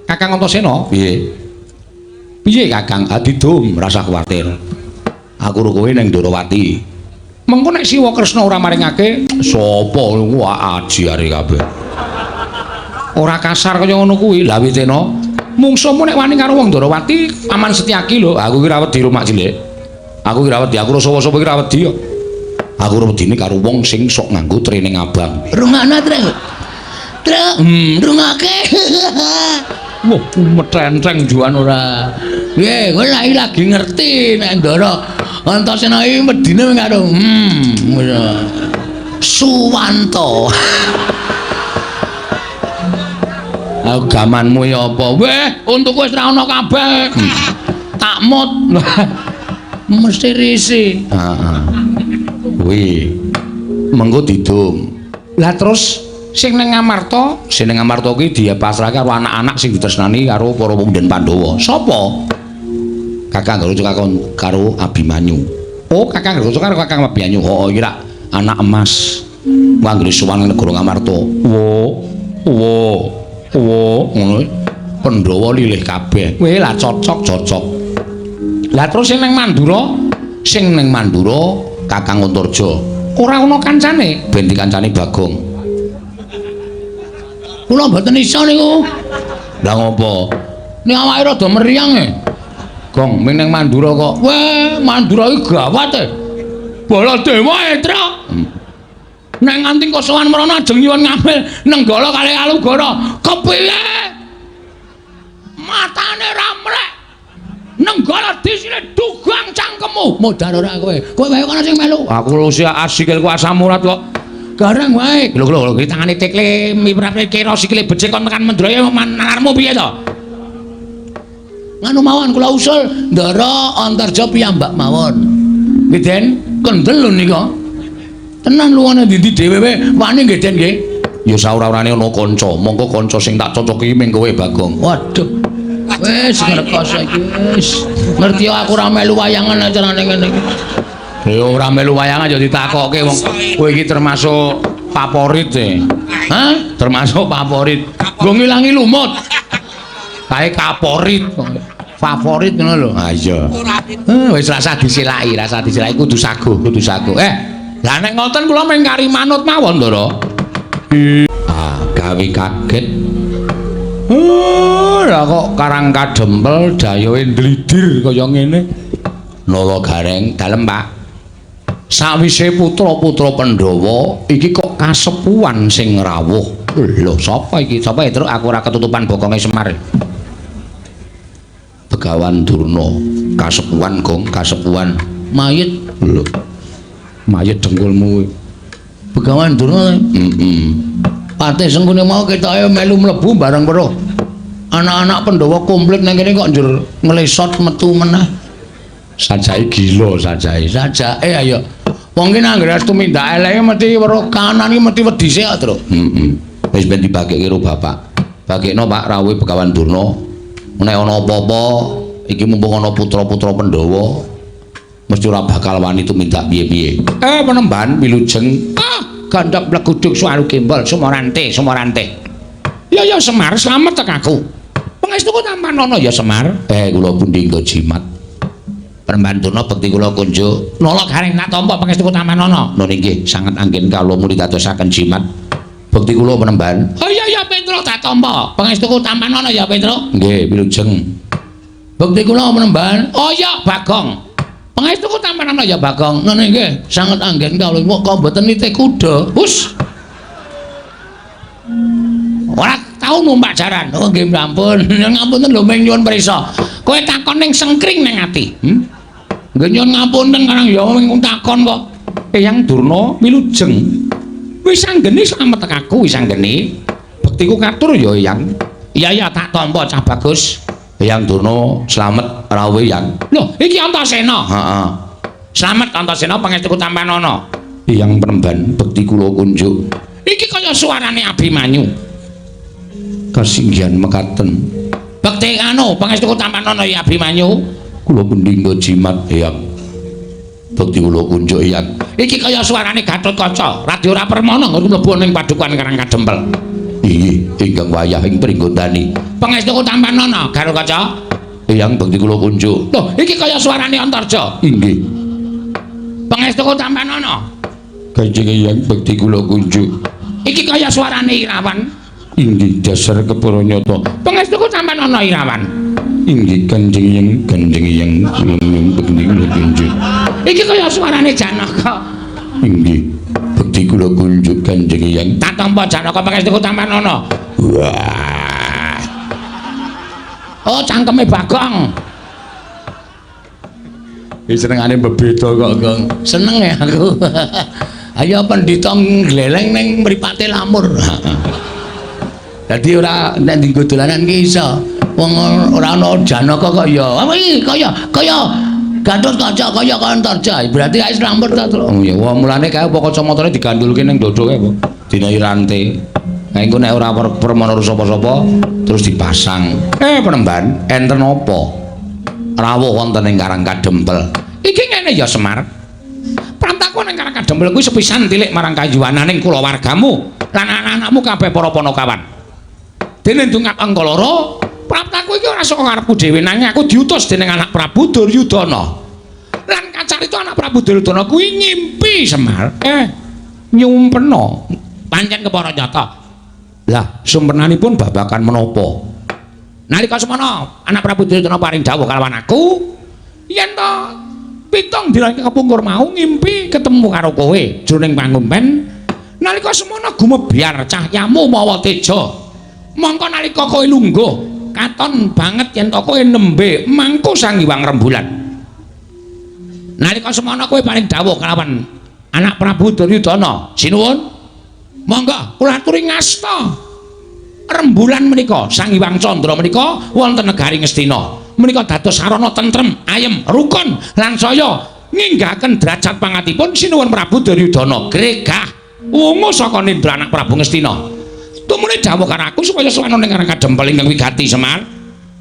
Kakang Antasena, piye? Piye Kakang? Adidum, rasah kuwatir. Aku ro kowe ning Ndorowati. Mengko nek Siwa Kresna ora maringake, sapa wah aji are kabeh. Ora kasar kaya ngono kuwi. Lah witena, mungsuhmu nek wani karo wong Ndorowati, Paman Setyaki lho. Aku ki ora wedi rumak cilik. Aku ki ora wedi, aku ora sapa-sapa ki ora wedi kok. Aku ora wedine karo wong sing sok nganggo training abang. Rungokno, Truk. Truk, rungokake. Wah, metenteng juan ora. Piye, kowe lagi lagi ngerti nek Ndara Antasena iki wedine karo ngono. Suwanto. Aku gamanmu ya apa? Weh, untukku wis ra ono kabeh. Tak mut. Mesti risi. Heeh. Kuwi mengko didum. Lah terus sing ning Ngamarta, sing ning Ngamarta kuwi dipasrahke karo anak-anak sing ditresnani karo para punden Pandhawa. Sapa? Kakang Garuda karo Abimanyu. Oh, Kakang Garuda karo Kakang Abimanyu. Oh, iki rak anak emas. Anggere sowan ning negara Ngamarta. Wo, wo, wo, ngono. Pandhawa lilih kabeh. Weh, lah cocok, cocok. Lah terus sing ning Mandura, sing ning Mandura Kakang Antarja. Ora ana kancane, ben dikancani Bagong. Kula mboten iso niku. Lah ngopo? Nek awake rada meriang e. Gong, ming ning Mandura kok. Weh, Mandura iki gawat e. Baladewa e, Truk. Nek nganti kosowan mrono ajeng nyuwun ngambil Nenggala kalih Alugara. Kepiye? Matane ra mlek. Nenggala disine dugang cangkemmu. Modar ora kowe. Kowe wae kono sing melu. Aku sik asikilku asam urat kok. Gareng wae. Lho lho lho, tangane tekle miprapne kira sikile becik kon tekan Mendraya nalarmu piye to? Nganu mawon kula usul Ndara Antarja piyambak mawon. Nggih Den, kendel lho nika. Tenan luwane ndi dhewe wae wani nggih Den nggih. Ya saora-orane ana kanca, mongko kanca sing tak cocoki ming kowe Bagong. Waduh. Wis ngrekoso iki wis. Ngerti aku ora melu wayangan acarane ngene iki. Ya ora melu wayangan ya ditakokke wong kowe iki termasuk favorit e. Hah? Termasuk favorit. Nggo ngilangi lumut. Kae kaporit. Favorit ngono lho. Ha iya. Wis rasah disilaki, rasah disilaki kudu saguh, kudu saguh. Lah nek ngoten kula mung kari manut mawon, Ndara. Ah, gawe kaget. Lah kok Karang Kadempel dayohe ndlidir kaya ngene. Nala Gareng, dalem Pak. Sawise putra-putra Pandhawa iki kok kasepuhan sing rawuh. Lho, sapa iki? Sapa ya, Truk? Aku ora ketutupan bokonge Semar. Begawan Durna, kasepuhan Gong, kasepuhan. Mayit. Lho. Mayit dengkulmu kuwi. Begawan Durna. Heeh. Patih Sengkuni mau ketoke melu mlebu bareng weruh. Anak-anak Pandhawa komplit nang kene kok njur nglesot metu meneh. Sajake gila sajake. Sajake ayo. Wong ki anggere tumindak eleke mesti weruh kanan iki mesti wedi sik kok, Truk. Heeh. Wis ben dibagekke karo bapak. Bagekno Pak rawuhe Begawan Durna. Nek ana apa-apa iki mumpung ana putra-putra Pandhawa mesti ora bakal wani tumindak piye-piye. Penemban wilujeng. Ah, gandhok mleguduk suwaru gembol sumorante, sumorante. Ya ya Semar, slamet tek aku. Pangestuku tampanana ya Semar. Kula pundi nggo jimat. Penemban Durna bekti kula kunjuk. Nala garing tak tampa pangestuku tampanana. Nun inggih sanget anggen kawula muni dadosaken jimat. Bekti kula penemban. Oh iya ya Petro tak tampa. Pangestuku tampanana ya Petro. Nggih, wilujeng. Bekti kula penemban. Oh iya Bagong. Pangestuku tampanana ya Bagong. Nun inggih sanget anggen kawula kok mboten nitih kuda. Hus. Ora tau numpak jaran. Oh nggih ampun. Ngapunten lho ming nyuwun prisa. Kowe takon ning sengkring ning ati. Nggih nyuwun ngapunten karang ya ming takon kok. Eyang Durna wilujeng. Wis anggene slamet aku wis anggene. Bektiku katur ya Eyang. Iya ya tak tampa cah bagus. Eyang Durna slamet rawuh Eyang. Lho iki Antasena. Heeh. Slamet Antasena pangestuku tampanana. Eyang Penemban bekti kula kunjuk. Iki kaya suarane Abimanyu. Kasinggihan mekaten. Bekti anu pangestuku tampanana ya Abimanyu. Kula pundi nggo jimat Eyang. Bekti kula kunjuk Eyang. Iki kaya suarane Gatotkaca, Radya ora permana nggon mlebu ning padukuhan Karang Kadempel. Inggih, ingkang wayah ing pringgondani. Pangestuku tampanana Gatotkaca. Eyang bekti kula kunjuk. Lho, iki kaya suarane Antarja. Inggih. Pangestuku tampanana. Kanjeng Eyang bekti kula kunjuk. Iki kaya suarane Irawan. Inggih, dasar kepara nyata. Pangestuku tampanana Irawan. Inggih, Kanjeng Eyang, Kanjeng Eyang kula bekti kula kunjuk. Iki kaya suarane Janaka. Inggih, bekti kula kunjuk Kanjeng Eyang. Tak tampa Janaka pangestuku tampanana. Wah. Oh, cangkeme Bagong. Iki senengane bebeda kok, Gong. Seneng ya aku. Ayo pendhita ngleleng ning mripate lamur. Dadi ora nek dienggo dolanan ki iso. Wong ora ana Janaka kok ya. Apa iki kaya kaya Gatotkaca kaya Antarja. Berarti wis lamur ta, Truk. Oh ya, wah mulane kae apa kacamatane digandulke ning dada kae apa? Dinahi rante. Nah engko nek ora permana sapa-sapa terus dipasang. Penemban, enten apa? Rawuh wonten ing Karang Kadempel. Iki ngene ya Semar. Prantaku ning Karang Kadempel kuwi sepisan tilik marang kayuwananing kulawargamu lan anak-anakmu kabeh para panakawan. Dene ndungap angka loro, praptaku iki ora saka karepku dhewe nanging aku diutus dening anak Prabu Duryudana. Lan kacarita anak Prabu Duryudana kuwi ngimpi Semar. Nyumpena pancen kepara nyata. Lah, sumpenanipun babakan menapa? Nalika semana anak Prabu Duryudana paring dawuh kalawan aku yen to pitung dina kepungkur mau ngimpi ketemu karo kowe jroning pangumpen. Nalika semana gumebyar cahyamu mawa teja. Mongko nalika kowe lungguh katon banget yen to kowe nembe mangku Sang Hyang Rembulan. Nalika semana kowe paring dawuh kalawan anak Prabu Duryudana, sinuwun monggo kula aturi ngasta rembulan menika Sang Hyang Candra menika wonten negari Ngastina. Menika dados sarana tentrem, ayem, rukun lan saya nginggahaken derajat pangatipun sinuwun Prabu Duryudana gregah wungu saka nindra anak Prabu Ngastina. Tumune dawuh karo aku supaya sowan ning Karang Kadempel ingkang wigati Semar.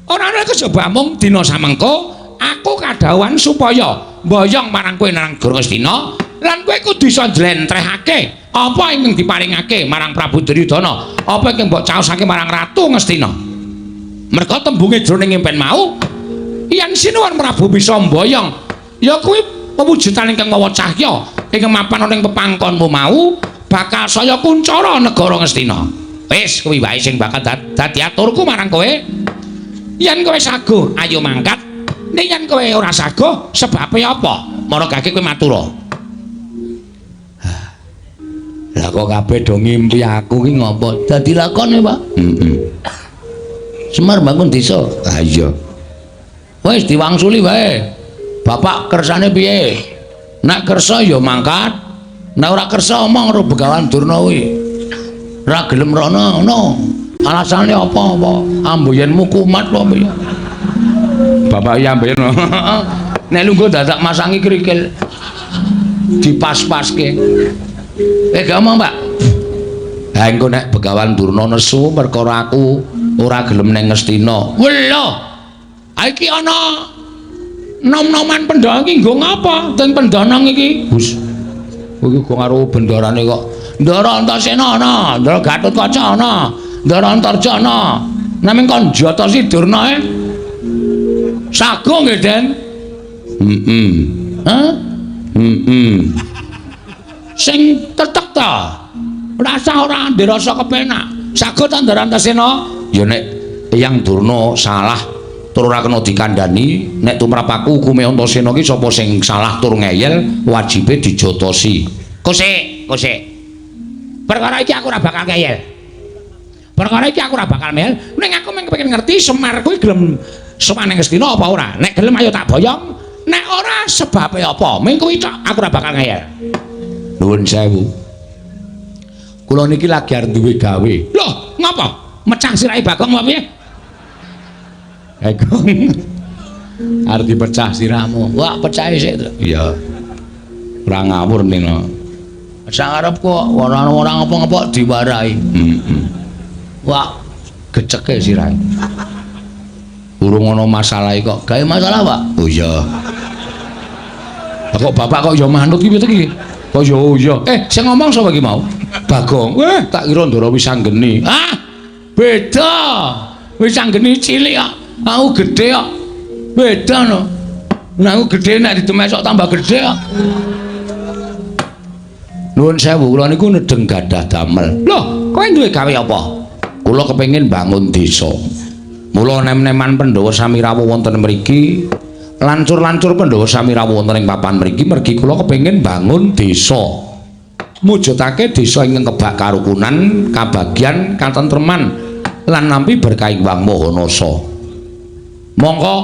Ora ana kejaba mung dina samengko aku kadhawuhan supaya mboyong marang kowe nang negara Ngastina lan kowe kudu iso njlentrehake apa ingkang diparingake marang Prabu Duryudana, apa ingkang mbok caosake marang Ratu Ngastina. Merga tembunge jroning impen mau yen sinuwun Prabu bisa mboyong ya kuwi pewujudan ingkang mawa cahya ingkang mapan ana ing pepangkonmu mau bakal saya kuncara negara Ngastina. Wis kuwi wae sing bakal dadi aturku marang kowe. Yen kowe saguh ayo mangkat, ning yen kowe ora saguh sebabe apa? Maragake kowe matura. Lah kok kabeh do ngimpi aku ki ngopo? Dadi lakone, Pak. Heeh. Semar bangun desa. Ha iya. Wis diwangsuli wae. Bapak kersane piye? Nek kersa ya mangkat, nek ora kersa omong karo Begawan Durna kuwi. Ora gelem rono ngono. Alasane apa apa? Amboyenmu kumat apa piye? Bapak iya amboyen. Nek lungguh dadak masangi krikil. Dipas-paske. Gak omong, Pak. Ha engko nek Begawan Durna nesu perkara aku ora gelem ning Ngastina. Welo. Ha iki ana nom-noman Pandhawa iki nggo ngapa? Teng Pendanang iki. Gus. Kowe iki go karo bendarane kok. Ndara Antasena ana, Ndara Gatotkaca ana, Ndara Antarja ana. Naming kon jatasi Durna e. Sago nggih, Den. Heeh. Hah? Heeh. Sing tetek ta. Rasa ora ndirasa kepenak. Sago ta Ndara Antasena? Ya nek Eyang Durna salah tur ora kena dikandhani, nek tumrap aku hukume Antasena ki sapa sing salah tur ngeyel wajibe dijotosi. Kosek, kosek. Perkara iki aku ora bakal ngeyel. Perkara iki aku ora bakal ngeyel. Ning aku mung kepengin ngerti Semar kuwi gelem sowan ning Ngastina apa ora. Nek gelem ayo tak boyong, nek ora sebabe apa? Ming kuwi tok aku ora bakal ngeyel. Nuwun sewu. Kula niki lagi arep duwe gawe. Loh, ngapa? Mecah sirahe Bagong apa piye? Bagong. Arep dipecah sirahmu. Wah, pecahe sik to. Iya. Ora ngawur ning. Sak arep kok ora ora ngapa-ngapa diwarahi. Heeh. Wah, geceke sirahe. Urung ana masalah kok. Gawe masalah, Pak? Oh iya. Lah kok bapak kok ya manut iki piye iki? Kok ya oh iya. Sing ngomong sapa iki mau? Bagong. Weh, tak kira Ndara Wisanggeni. Ah, beda. Wisanggeni cilik kok. Aku gedhe kok. Beda no. Nah, aku gedhe nek didemesok tambah gedhe kok. Nuwun sewu, kula niku nedeng gadah damel. Loh, kowe duwe gawe apa? Kula kepengin bangun desa. Mula nem-neman Pandhawa sami rawuh wonten mriki, lancur-lancur Pandhawa sami rawuh wonten ing papan mriki mergi kula kepengin bangun desa. Mujudake desa ingkang kebak karukunan, kabagyan, katentreman lan nampi berkah Hyang Maha Nasa. Mongko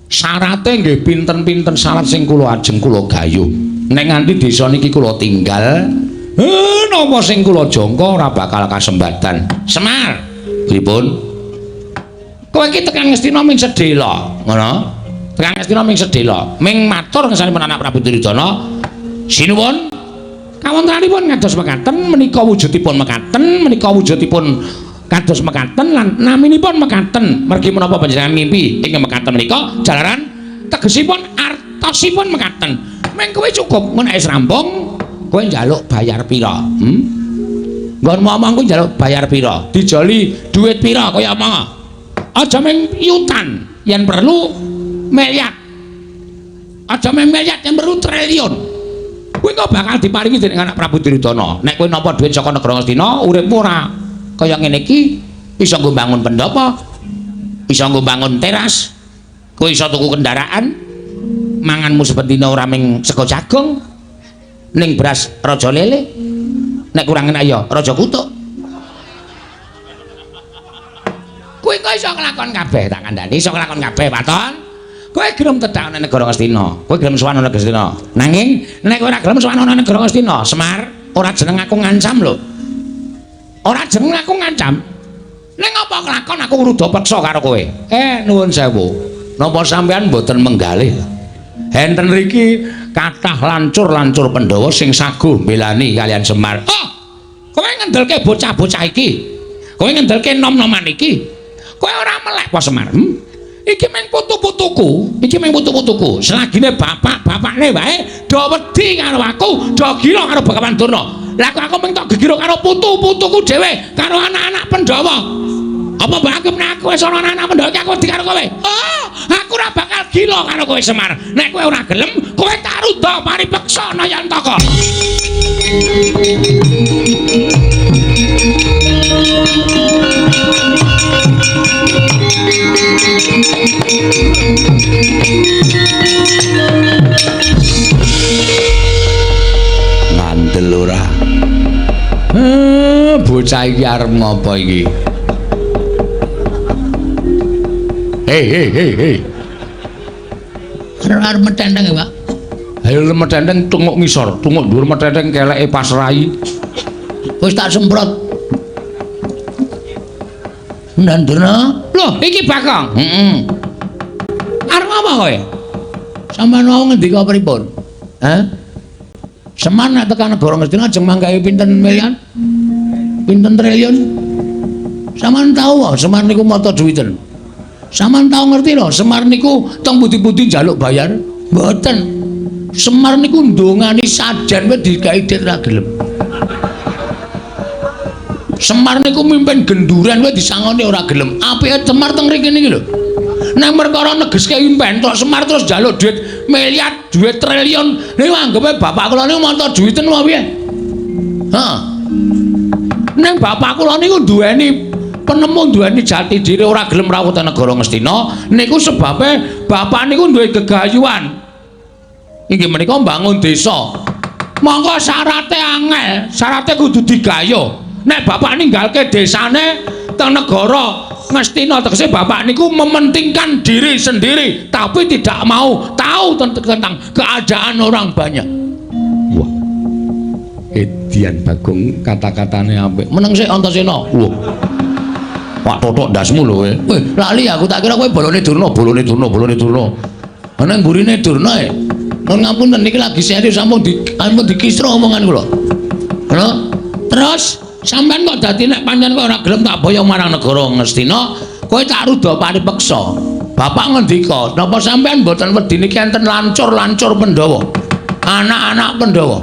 syarate nggih pinten-pinten syarat sing kula ajeng kula gayuh. Nek nganti desa niki kula tinggal, napa sing kula jangka ora bakal kasembatan. Semar, pripun? Kowe iki tekan Ngastina ming sedhela, ngono? Tekan Ngastina ming sedhela, ming matur ngersanipun anak Prabu Duryudana. Sinuwun. Kawontenanipun kados mekaten menika wujudipun mekaten, menika wujudipun kados mekaten lan naminipun mekaten. Mergi menapa panjenengan ngimpi ing mekaten menika jalaran tegesipun artosipun mekaten. Ming kowe cukup nek wis rampung kowe njaluk bayar pira? Nggon ngomong kowe njaluk bayar pira? Dijoli duit pira kaya omong. Aja ming yutan, yen perlu miliar. Aja ming miliar, yen perlu triliun. Kowe kok bakal diparingi dening anak Prabu Duryudana. Nek kowe nampa dhuwit saka negara Ngastina, uripmu ora kaya ngene iki, iso nggo bangun pendhapa, iso nggo bangun teras, kowe iso tuku kendaraan, manganmu saben dina ora ming sego jagung, ning beras raja lele, nek kurang enak ya raja kutuk. Kowe kok iso nglakon kabeh, tak kandhani iso nglakon kabeh, waton. Kowe gelem tedak nang negara Ngastina, kowe gelem sowan nang Ngastina. Nanging nek kowe ora gelem sowan nang negara Ngastina, Semar, ora jeneng aku ngancam lho. Ora jeneng aku ngancam. Ning apa kelakon aku ngruda peksa karo kowe? Nuwun sewu. Napa sampean mboten menggalih? Enten riki kathah lancur-lancur Pandhawa sing saguh mbelani kalian Semar. Oh, kowe ngendelke bocah-bocah iki. Kowe ngendelke nom-noman iki. Kowe ora melek apa Semar? Iki mung putu-putuku, iki mung putu-putuku. Selagine bapak-bapakne wae do wedi karo aku, do gila karo Begawan Durna. Lah kok aku mung tok gegira karo putu-putuku dhewe, karo anak-anak Pandhawa. Apa mbok anggap nek aku wis ana anak-anak Pandhawa iki aku wedi karo kowe? Oh, aku ora bakal gila karo kowe Semar. Nek kowe ora gelem, kowe tak rudha paripeksa Nayantaka. Ngandel ora? Bocah iki arep ngopo iki? Hei hei hei hei. Arep metenteng ya, Pak? Ayo metenteng tunguk ngisor, tunguk dhuwur metenteng keleke pas rai. Wis tak semprot. Ndan Durna. Loh, iki Bagong. Heeh. Arep apa kowe? Sampeyan wau ngendika pripun? Hah? Semar nek tekan negara Ngastina ajeng manggahe pinten miliar? Pinten triliun? Sampeyan tau wae Semar niku mata duwiten. Sampeyan tau ngerti lho, Semar niku teng pundi-pundi njaluk bayar? Mboten. Semar niku ndongani sajen wae digawe dit ra gelem. Semar niku mimpin genduren wae disangoni ora gelem. Apike Semar teng mriki niki lho. Nek perkara negeske impen tok Semar terus njaluk duit miliar, duit triliun. Niku anggepe bapak kula niku mata duwiten apa piye? Heeh. Ning bapak kula niku duweni penemu, duweni jati diri, ora gelem rawuh teng negara Ngastina. Niku sebabe bapak niku duwe gegayuhan. Inggih menika mbangun desa. Monggo syarate angel, syarate kudu digayuh. Nek bapak ninggalke desane teng negara Ngastina, tegese bapak niku mementingkan diri sendiri tapi tidak mau tahu tentang keadaan orang banyak. Wah. Edian Bagong kata-katane apik. Meneng sik Antasena. Wah. Pak totok ndasmu lho kowe. Weh, lali aku tak kira kowe bolone Durna, bolone Durna, bolone Durna. Ana mburine Durna e. Mun ngapunten niki lagi serius sampun dikisra omongan kula. Lho, terus sampean kok dadi nek pancen kok ora gelem tak boyong marang negara Ngastina, kowe tak ruda paripeksa. Bapak ngendika, napa sampean mboten wedi niki enten lancur-lancur Pandhawa? Anak-anak Pandhawa.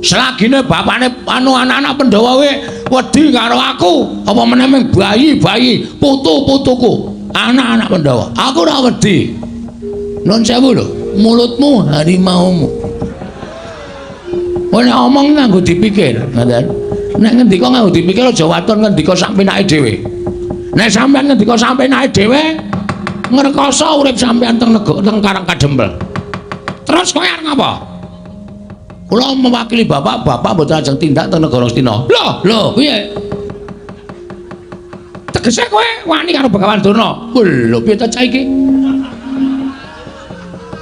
Selagine bapakne anu anak-anak Pandhawa kowe wedi karo aku, apa meneh ming bayi-bayi putu-putuku, anak-anak Pandhawa. Aku ora wedi. Nun sewu lho, mulutmu harimaumu. Kowe nek omong nganggo dipikir, ngoten. Nek ngendika nganggo dipikir aja waton ngendika sak penake dhewe. Nek sampean ngendika sak penake dhewe, ngrekoso urip sampean teng negara teng Karang Kadempel. Terus kowe arep ngapa? Kula mewakili bapak, bapak mboten ajeng tindak teng negara Ngastina. Lho, lho, piye? Tegese kowe wani karo Begawan Durna. Lho, piye ta cah iki?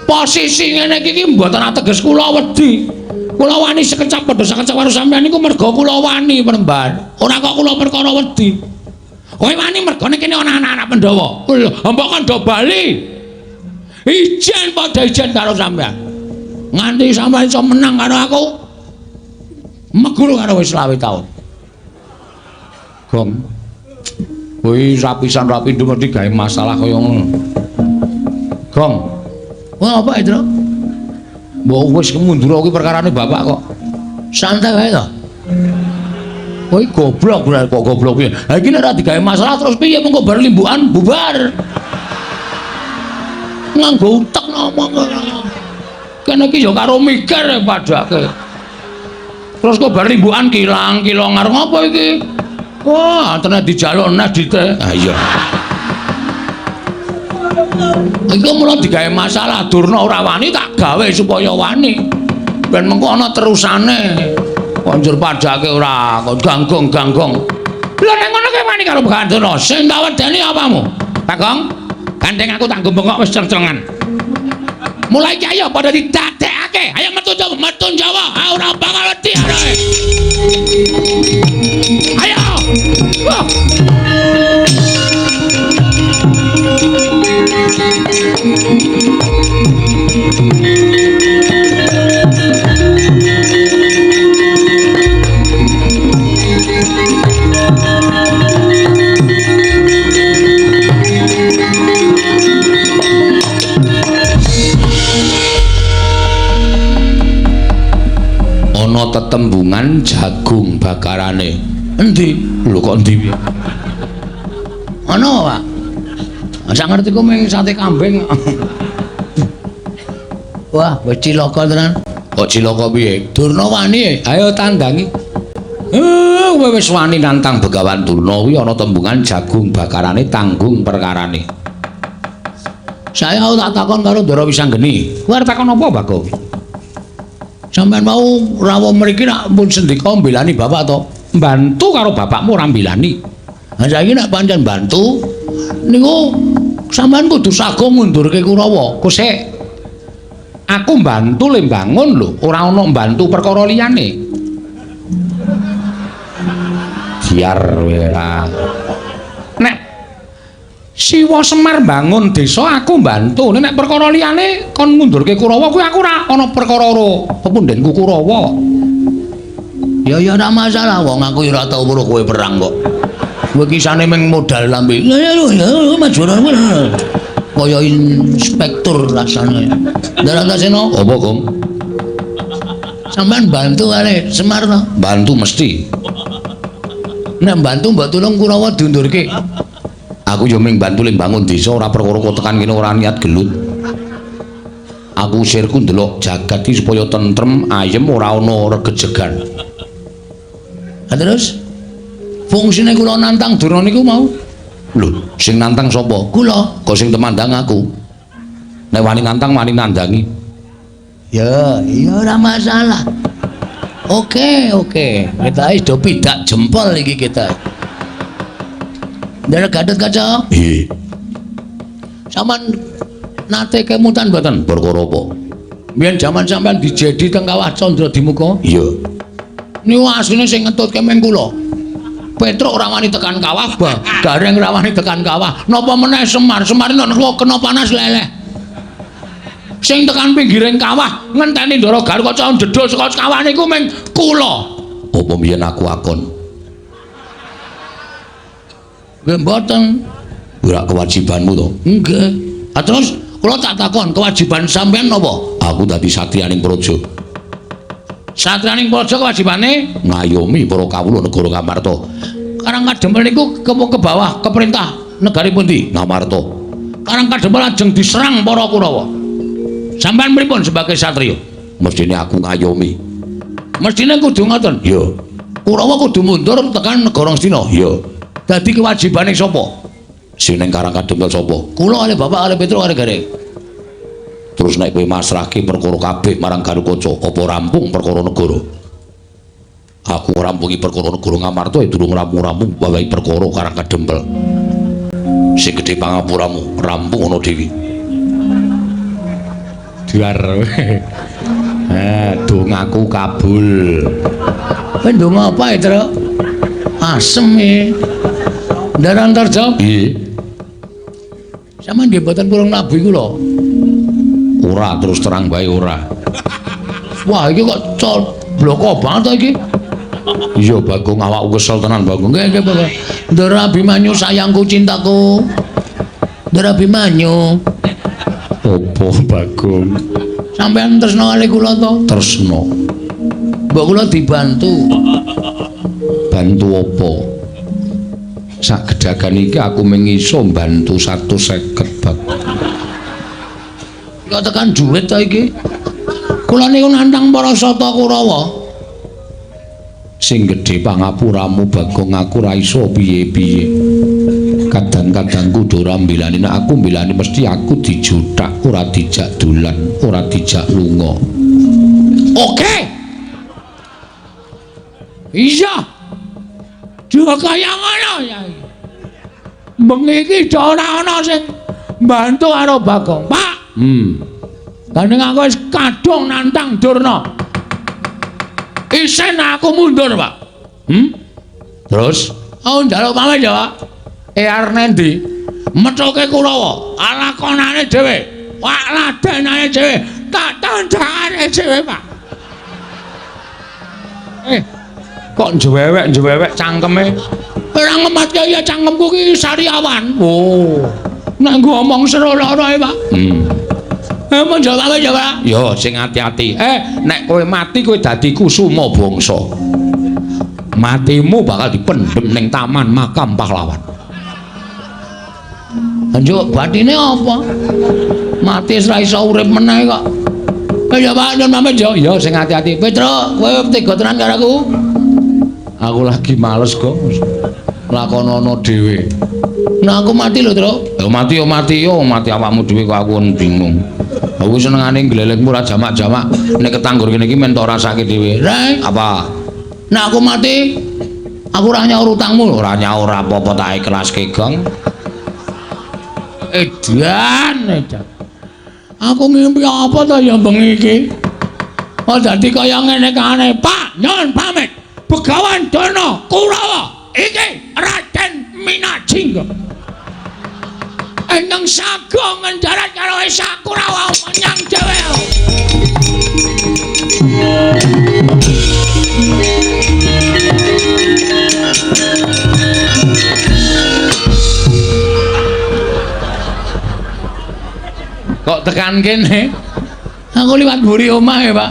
Posisi ngene iki mboten ateges kula wedi. Kula wani sekecap padha sekecap karo sampean niku merga kula wani Penemban. Ora kok kula perkara wedi. Kowe wani mergane kene ana anak-anak Pandhawa. Lho, mbok kon do bali. Ijen padha ijen karo sampean. Nganti sampean iso menang karo aku. Meguru karo wis 25 taun. Gong. Kowe rapisan rapi mesti gawe masalah kaya ngono. Gong. Wah, apa itu? Mbok wis mundur kuwi perkarane bapak kok. Santai wae to. Kowe goblok kok goblok piye. Ha iki nek ora digawe masalah terus piye mengko bar limbukan bubar. Nganggo utek ngomong. Kene iki ya karo mikir padake. Terus kok bar limbukan kilang-kilong arep ngopo iki? Wah, tenan dijaluk nes dite. Ha iya. Iku mula digawe masalah Durna ora wani tak gawe supaya wani. Ben mengko ana terusane. Kok njur padake ora kok ganggong-ganggong. Lha nek ngono kowe wani karo Begawan Durna, sing tak wedeni apamu? Bagong, gandeng aku tak nggo bengok wis ceng-cengan. Mulai iki ayo padha didadekake. Ayo metu Jawa, metu Jawa. Ah ora bakal wedi arek. Ayo. Wah. Ana tetembungan jagung bakarane. Endi? Lho kok endi piye? Ana, Pak. Sak ngerti ku mung sate kambing. Wah, wis cilaka tenan. Kok cilaka piye? Durna wani. Ayo tandangi. Kowe wis wani nantang Begawan Durna kuwi ana tembungan jagung bakarane tanggung perkarane. Saya tak takon karo Ndara Wisanggeni. Kowe arep takon apa, Bagong? Sampeyan mau rawuh mriki nak pun sendika mbelani bapak to? Mbantu karo bapakmu ora mbelani. Ha saiki nek pancen bantu niku sampeyan kudu sago ngundurke Kurawa. Kosek aku mbantu le mbangun lho, ora ana mbantu perkara liyane. Biar ora. Nek Siwa Semar bangun desa aku mbantu. Nek perkara liyane kon ngundurke Kurawa kuwi aku ora ana perkara karo pepundhenku Kurawa. Ya ya ora masalah wong aku ora tau weruh kowe perang kok. Kowe kisane mung modal lambe. Ya ya ya maju. Kaya inspektur rasane. Ndarantasena apa, Gong? Sampeyan bantu kali Semar to? Bantu mesti. Nek bantu mbok tulung Kurawa diundurke. Aku yo mung bantu le bangun desa ora perkara kok tekan kene ora niat gelut. Aku sirku ndelok jagat iki supaya tentrem, ayem ora ana regejegan. Ha terus fungsine kula nantang Durna niku mau. Lho, sing nantang sapa? Kula. Kok sing temandang aku. Nek wani nantang wani nandangi. Ya, iya ora masalah. Oke, oke. Kita wis do pidak jempol iki kita. Ndara Gatot Kaca. Nggih. Sampeyan nate kemutan mboten? Perkara apa? Biyen jaman sampeyan dijedi teng Kawah Candra Dimuka. Iya. Niku asline sing ngetutke meng kula. Petruk ora wani tekan kawah, Gareng ora wani tekan kawah. Napa meneh Semar? Semar nek kena panas leleh. Sing tekan pinggiring kawah ngenteni Ndara Garukaca jedul saka kawah niku meng kula. Apa mbiyen aku akon? Nggih mboten. Ora kewajibanmu to? Nggih. Ha terus kula tak takon, kewajiban sampean napa? Aku dadi satriyaning praja. Satriyaning praja kewajibane ngayomi para kawula negara Ngamarta. Karang Kadempel niku ke bawah ke perintah negari pundi? Ngamarta. Karang Kadempel lajeng diserang para Kurawa. Sampean pripun sebagai satriya? Mestine aku ngayomi. Mestine kudu ngoten. Iya. Kurawa kudu mundur tekan negara Ngastina. Iya. Dadi kewajibane sapa? Sing ning Karang Kadempel sapa? Kula kalih bapak kalih Petruk kalih Gareng. Terus nek kowe masrahke perkara kabeh marang Garukaca, apa rampung perkara negara? Aku rampungi perkara negara Ngamarta ya durung rampung-rampung bawahi perkara Karang Kadempel. Sing gedhe pangapuramu, rampung ana dhewe. Duar. Dongaku kabul. Kowe ndonga apa ya, Truk? Asem e. Ndara Antarja? Nggih. Sampeyan nggih mboten purung nabuhi kula. Ora, terus terang bae ora. Wah, iki kok bloko banget to iki. Iya, Bagong, awakku kesel tenan, Bagong. Nggih, nggih, Bagong. Ndara Abimanyu sayangku cintaku. Ndara Abimanyu. Apa, Bagong? Sampeyan tresna kali kula to? Tresna. Mbok kula dibantu. Bantu apa? Sak gedagan iki aku mung iso mbantu 150, Bagong. Kok tekan duit to iki? Kula niku nantang para sata Kurawa. Sing gedhe pangapuramu, Bagong, aku ora iso piye-piye. Kadang-kadang kudu ora mbelani, nek aku mbelani mesti aku dijuthak, ora dijak dolan, ora dijak lunga. Oke. Iya. Juga kaya ngono ya. Bengi iki ora ana sing mbantu karo Bagong, Pak. Gandeng aku wis kadung nantang Durna. Isen aku mundur, Pak. Terus? Aku njaluk pamit ya, Pak. Arep nendi? Methuke Kurawa, lakonane dhewe, wak ladenane dhewe, tak tandangane dhewe, Pak. Kok njewewek-njewewek cangkeme? Ora ngematke ya cangkemku ki sariawan. Oh. Nek nggo omong seru lara e, Pak. Mun jawab ya, Pak. Yo sing ati-ati. Nek kowe mati kowe dadi kusuma bangsa. Matimu bakal dipendhem ning taman makam pahlawan. Njuk batine apa? Mati wis ra iso urip meneh kok. Ya Pak, nyun pamit yo. Yo sing ati-ati. Petruk, kowe tega tenan karo aku. Aku lagi males kok. Lakonono dhewe. Nah aku mati lho, Truk. Ya mati yo mati yo, mati awakmu dhewe kok aku bingung. Aku senengane glelekmu ora jamak-jamak. Nek ketanggur kene iki men tok rasake dhewe. Reng, apa? Nek aku mati, aku ora nyaur utangmu. Ora nyaur apa-apa tak ikhlaske, Gong. Edan, edan. Aku ngimpi apa to ya bengi iki? Oh dadi kaya ngene kane, Pak, nyun pamit. Begawan Durna Kurawa iki Raden Minajingga. Eneng sago ngendarat karo Esa Kurawa menyang dhewe. Kok tekan kene? Aku liwat mburi omah ya, Pak.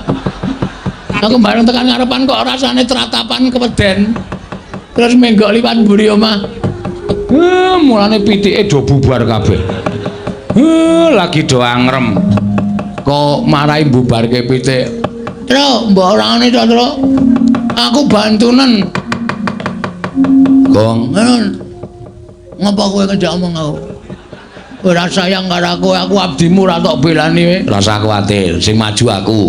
Aku bareng tekan ngarepan kok rasane tratapan keweden. Terus menggok liwat mburi omah. Mulane pitike do bubar kabeh. Lagi do angrem. Kok marai bubarke pitik. Truk, mbok orangane to, Truk. Aku bantunen. Gong. Ngapa kowe ngejak omong aku? Ora sayang karo aku, aku abdimu ora tok belani kowe. Rasa kuwatir, sing maju aku.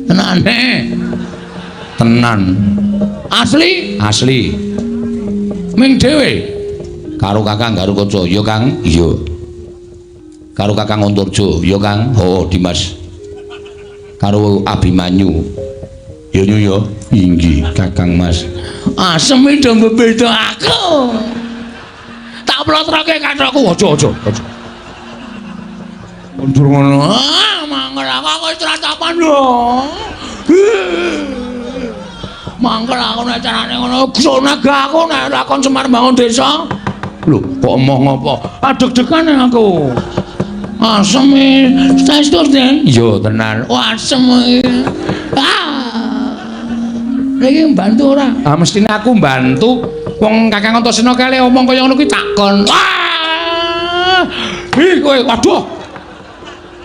Tenane. Tenan. Asli? Asli. Ming dhewe. Karo Kakang Garukaca, ya Kang? Iya. Karo Kakang Antarja, ya Kang? Heeh, Dimas. Karo Abimanyu. Ya nyu ya. Inggih, Kakang Mas. Asem do mbebeda aku. Tak plotroke kathokku, aja aja. Aja. Mundur ngono. Ah, mangkel aku wis tratapan lho. Mangkel aku nek carane ngono, sonaga aku nek ora kon Semar bangun desa. Lho, kok emoh ngopo? Adeg-degan aku. Asem e, saestu, Den. Iya, tenan. Oh, asem iki. Ah. Iki mbantu ora? Ah, mestine aku mbantu. Wong Kakang Antasena kale omong kaya ngono kuwi takon. Wah! Ih, kowe waduh.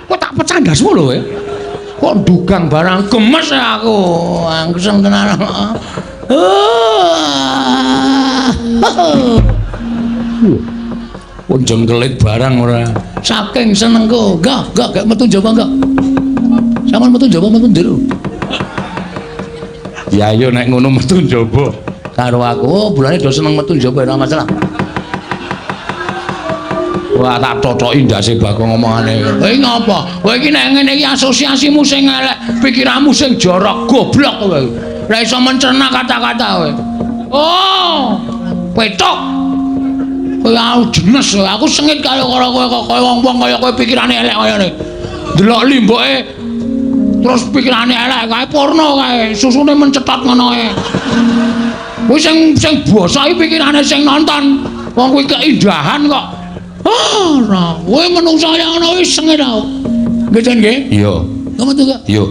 Kowe tak pecah ndasmu lho kowe. Kok dugang barang gemes aku. Angsem tenan. Pun jengkelit barang ora. Saking senengku. Enggak, enggak, enggak metu njaba enggak. Sampeyan metu njaba metu njero. Ya ayo nek ngono metu njaba. Karo aku, oh, bulane do seneng metu njaba ora masalah. Wah, tak totoki ndase Bagong omongane. Kowe ngopo? Kowe iki nek ngene iki asosiasimu sing elek, pikiranmu sing jorok, goblok kowe. Ora iso mencerna kata-kata kowe. Oh, petok. Kowe aku jenes, aku sengit karo kowe kok kowe wong-wong kaya kowe pikirane elek kaya ngene. Delok limboke terus pikirane elek kae porno kae, susune mencetot ngono kae. Kuwi sing sing basa iki pikirane sing nonton. Wong kuwi keindahan kok. Ora, kowe menungsa kaya ngono wis sengit aku. Nggih, Jan nggih? Iya. Kok metu kok? Iya.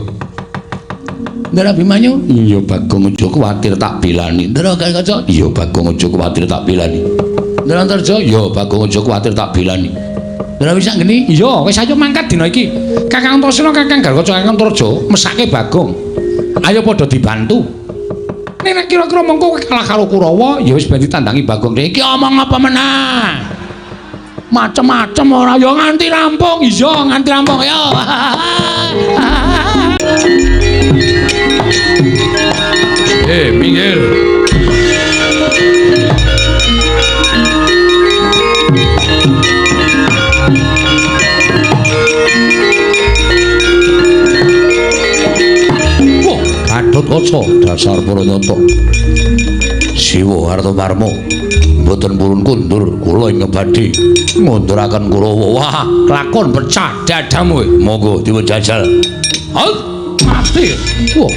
Ndara Abimanyu? Iya, Bagong aja kuwatir tak belani. Ndara Garukaca? Iya, Bagong aja kuwatir tak belani. Ndara Antarja? Iya, Bagong aja kuwatir tak belani. Ndara Wisanggeni? Iya, wis ayo mangkat dina iki. Kakang Antasena, Kakang Garukaca, Kakang Antarja mesake Bagong. Ayo padha dibantu. Nek kira-kira mengko kowe kalah karo Kurawa, ya wis ben ditandangi Bagong. Iki omong apa meneh? Macem-macem ora ya nganti rampung. Iya, nganti rampung ya. Minggir. Wah, Gatotkaca dasar para nyata. Siwa Artamarma mboten purun kundur kula ingkang badhe ngunduraken Kurawa. Wah, lakon pecah dadamu. Monggo dipun jajal. Hot, mati. Wah.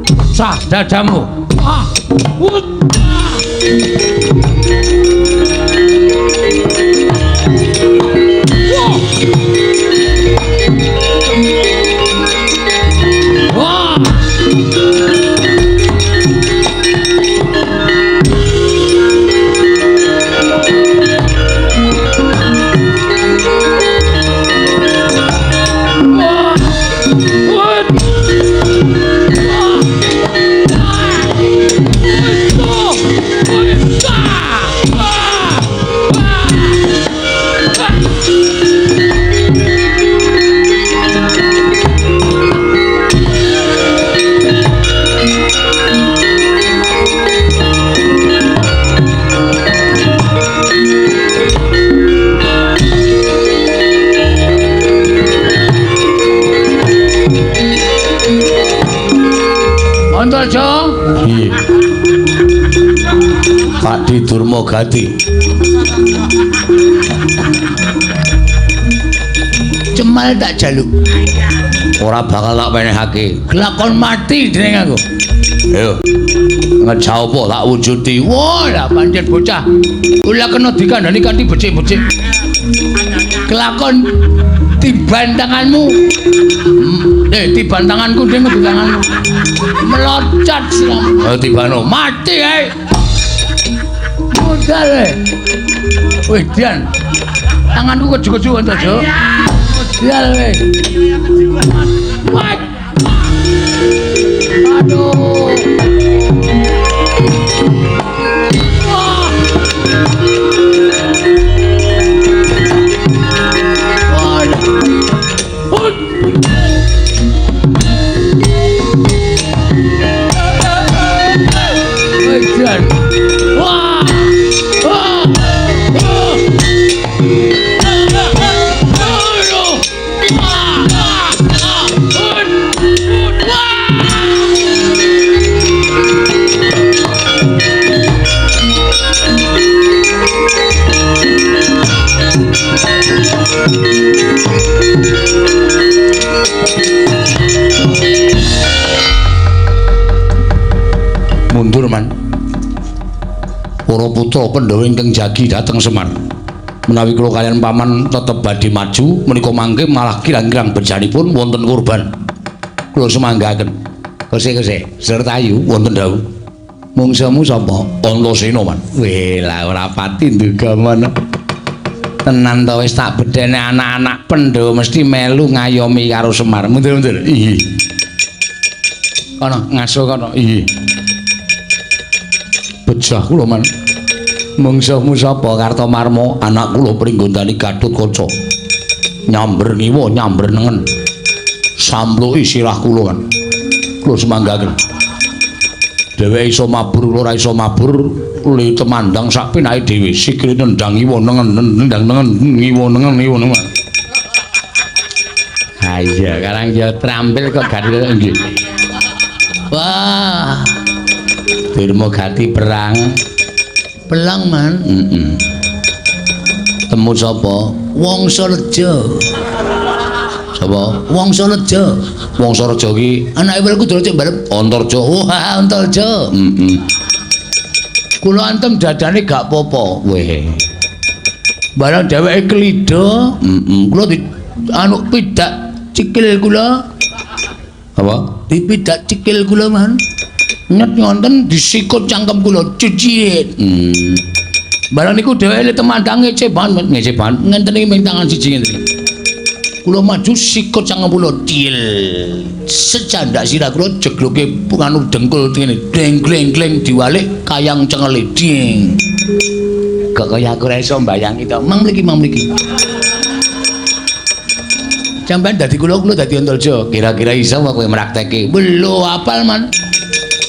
Pecah dadamu. Ah. Wah. Wah. Antarja? Nggih. Pak Di Durma Gati. Cemal tak jaluk. Ora bakal tak penehake. Kelakon mati dening aku. Ayo. Ngejauh apa tak wujudi. Wah, lah pancen bocah. Kula kena dikandani kanthi becik-becik. Kelakon tiban tanganmu. Tiban tanganku ding di tanganmu. Melocot siramu. Ayo tibano. Mati ae. Modal e. Wih, Dian. Tanganku keju-keju Antarja. Modal e. Wah. Aduh. Wah. Wah. Wah. Wah. Mundur man. Para putra Pandhawa ingkang jagi dhateng Semar. Menawi kula kaliyan paman tetep badhe maju menika mangke malah kirang-kirang bejanipun wonten korban. Kula sumanggaken. Kose-kose Sertayu wonten dawuh. Mungsuhmu sapa? Antasena man. Weh lah ora pati nduga mono. Tenan to wis tak bedhene anak-anak Pandhawa mesti melu ngayomi karo Semar. Mundur-mundur. Iya. Kono ngaso kono. Iya. Bejah kula man. Mungsuhmu sapa? Kartomarma, anak kula Pringgondani Gatotkaca. Nyamber ngiwa, nyamber nengen. Sampluki sirah kula kan. Kula sumanggaken. Dheweke iso mabur, kula ora iso mabur, le temandang sak penake dhewe. Sikile nendang ngiwa nengen, nendang nengen, ngiwa nengen, ngiwa nengen. Ha iya, karang ya trampil kok gak nggih. Wah. Dirma gati perang. Pelang man. Temu sapa? Wangsareja. Sapa? Wangsareja. Wangsareja ki anake Werkudara cek barep Antarja. Wah, Antarja. Kula antem dadane gak apa-apa. Weh. Barang dheweke klida, kula di anu pidak cikil kula. Apa? Dipidak cikil kula man. Nyet ngonten disikut cangkem kula cicit. Barang niku dheweke temandang ngece banget, ngece banget. Ngenten iki ming tangan siji ngenten iki. Kula maju sikut cangkem kula cil. Secandak sirah kula jegloke anu dengkul ngene. Deng gleng gleng diwalik kayang cengele ding. Kok kaya aku ora iso mbayangi to. Mang mriki, mang mriki. Sampeyan dadi kula, kula dadi Antarja. Kira-kira iso apa kowe mrakteke? Lho apal man.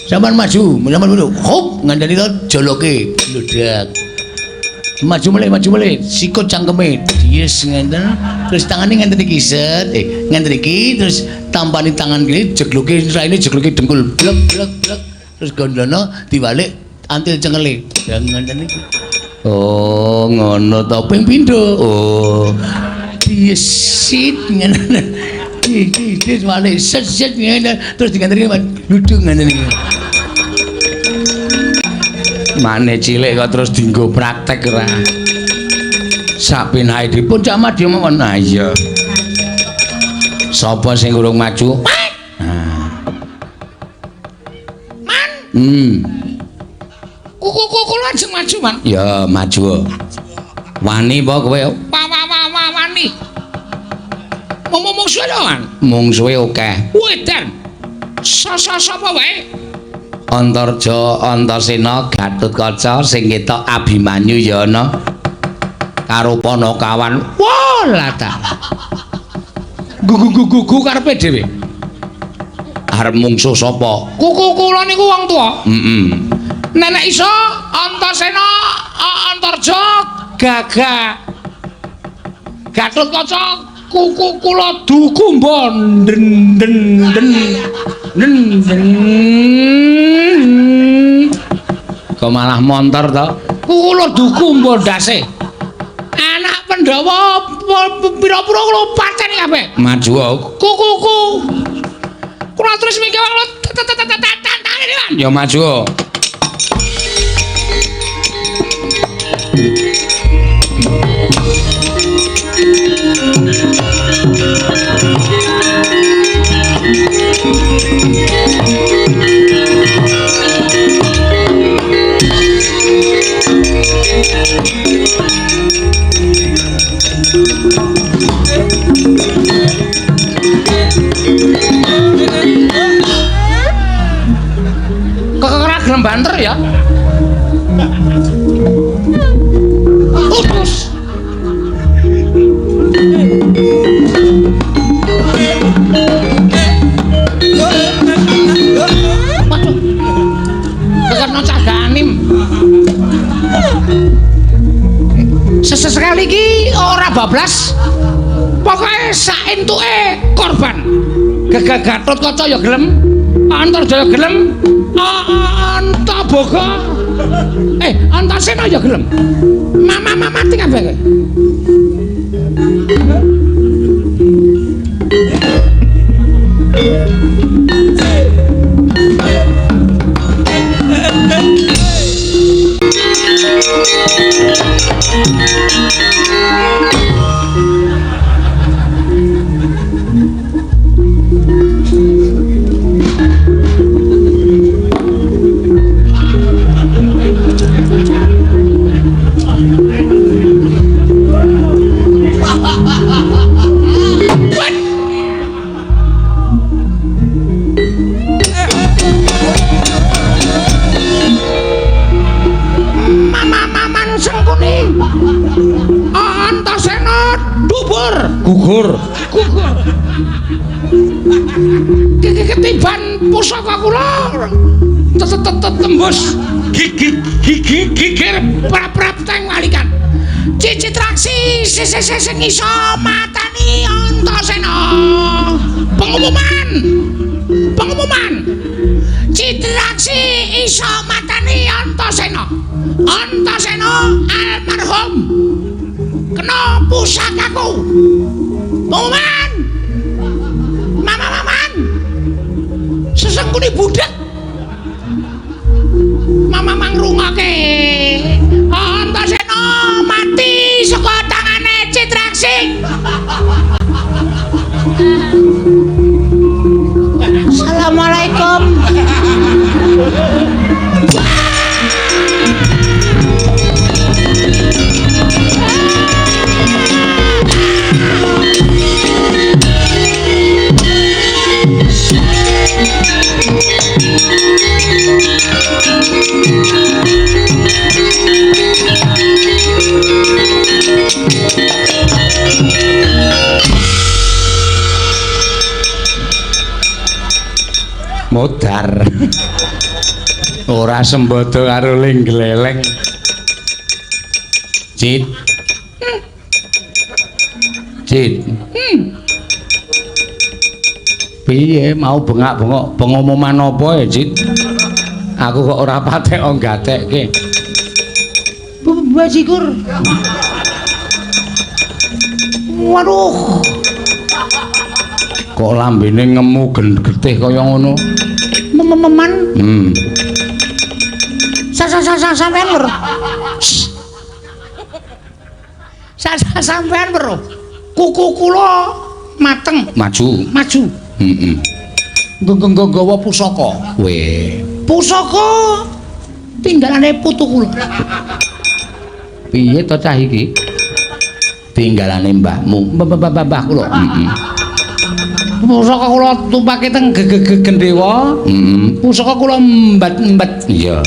Sampeyan maju, sampeyan maju. Hop, ngandani to joloke, bludak. Maju melih, sikut cangkeme. Yes ngenten. Terus tangane ngenten iki set, ngenten iki terus tampani tangan kene jegloke raine jegloke dengkul blek blek blek. Terus gondono diwalik antil cengele. Ya ngenten iki. Oh, ngono to ping pindho. Oh. Diesit ngene. Di walik set set ngene terus diganteni duduk ngene iki. Mane cilik kok terus dienggo praktek ora. Sak penake dipun cak madya mawon. Ha iya. Sapa sing urung maju? Nah. Man. Kuku kula ajeng maju, Man. Ya, maju. Wani apa kowe? Wa wani. Mungsuhe lho, Man. Mungsuhe akeh. Wedan. Sapa wae? Antarja, Antasena, Gatotkaca sing ketok Abimanyu ya ana. Karo Panakawan. Wah, lah ta. Gugu-gugu karepe dhewe. Arep mungsuh sapa? Kuku kula niku wong tuwa. Heeh. Nenek iso Antasena, Antarja, Gagah. Gatotkaca, kuku kula dukumba den den den. Den den. Kok malah montor to? Kula dukumba ndase. Anak Pandhawa pira-pira kula pateni kabeh. Maju. Kukuku. Kula terus mikir kula tantane. Ya maju. Kekera gelem banter ya. Utus. Waduh. Kekena cah ganim. Sesekali iki ora bablas. Pokoke sak entuke korban. Gegah Gatotkaca ya gelem, Antarjaya gelem, Antaboga. Antasena ya gelem. Mama mati kabeh kowe. Mama-maman Sengkuni. Antasena dubur, Gugur. Gugur. Ketiban pusaka kula tembus gigi gigir prap-prap teng walikan. Cicitraksi sing iso matani Antasena. Pengumuman. Pengumuman. Citraksi iso matani Antasena. Antasena almarhum kena pusakaku. Pengumuman. Mama-maman. Sesengkuni budhek. Mama mangrungake. Antasena mati saka tangane Citraksi. Assalamualaikum. Modar. Ora sembodo karo ling gleleng. Cit. Cit. Piye mau bengak-bengok pengumuman apa ya, Cit? Aku kok ora patek gatekke. Bajigur. Waduh. Kok lambene ngemu getih kaya ngono? Mememan. Sampean lho. Sampean lho. Kuku kula mateng. Maju. Maju. Heeh. Nggawa pusaka. Weh. Pusaka tinggalane putu kula. Piye to cah iki? Tinggalane mbahmu. Mbah kula. Heeh. Pusaka kula tumpake teng gendhewa. Heeh. Pusaka kula mbet-mbet. Iya.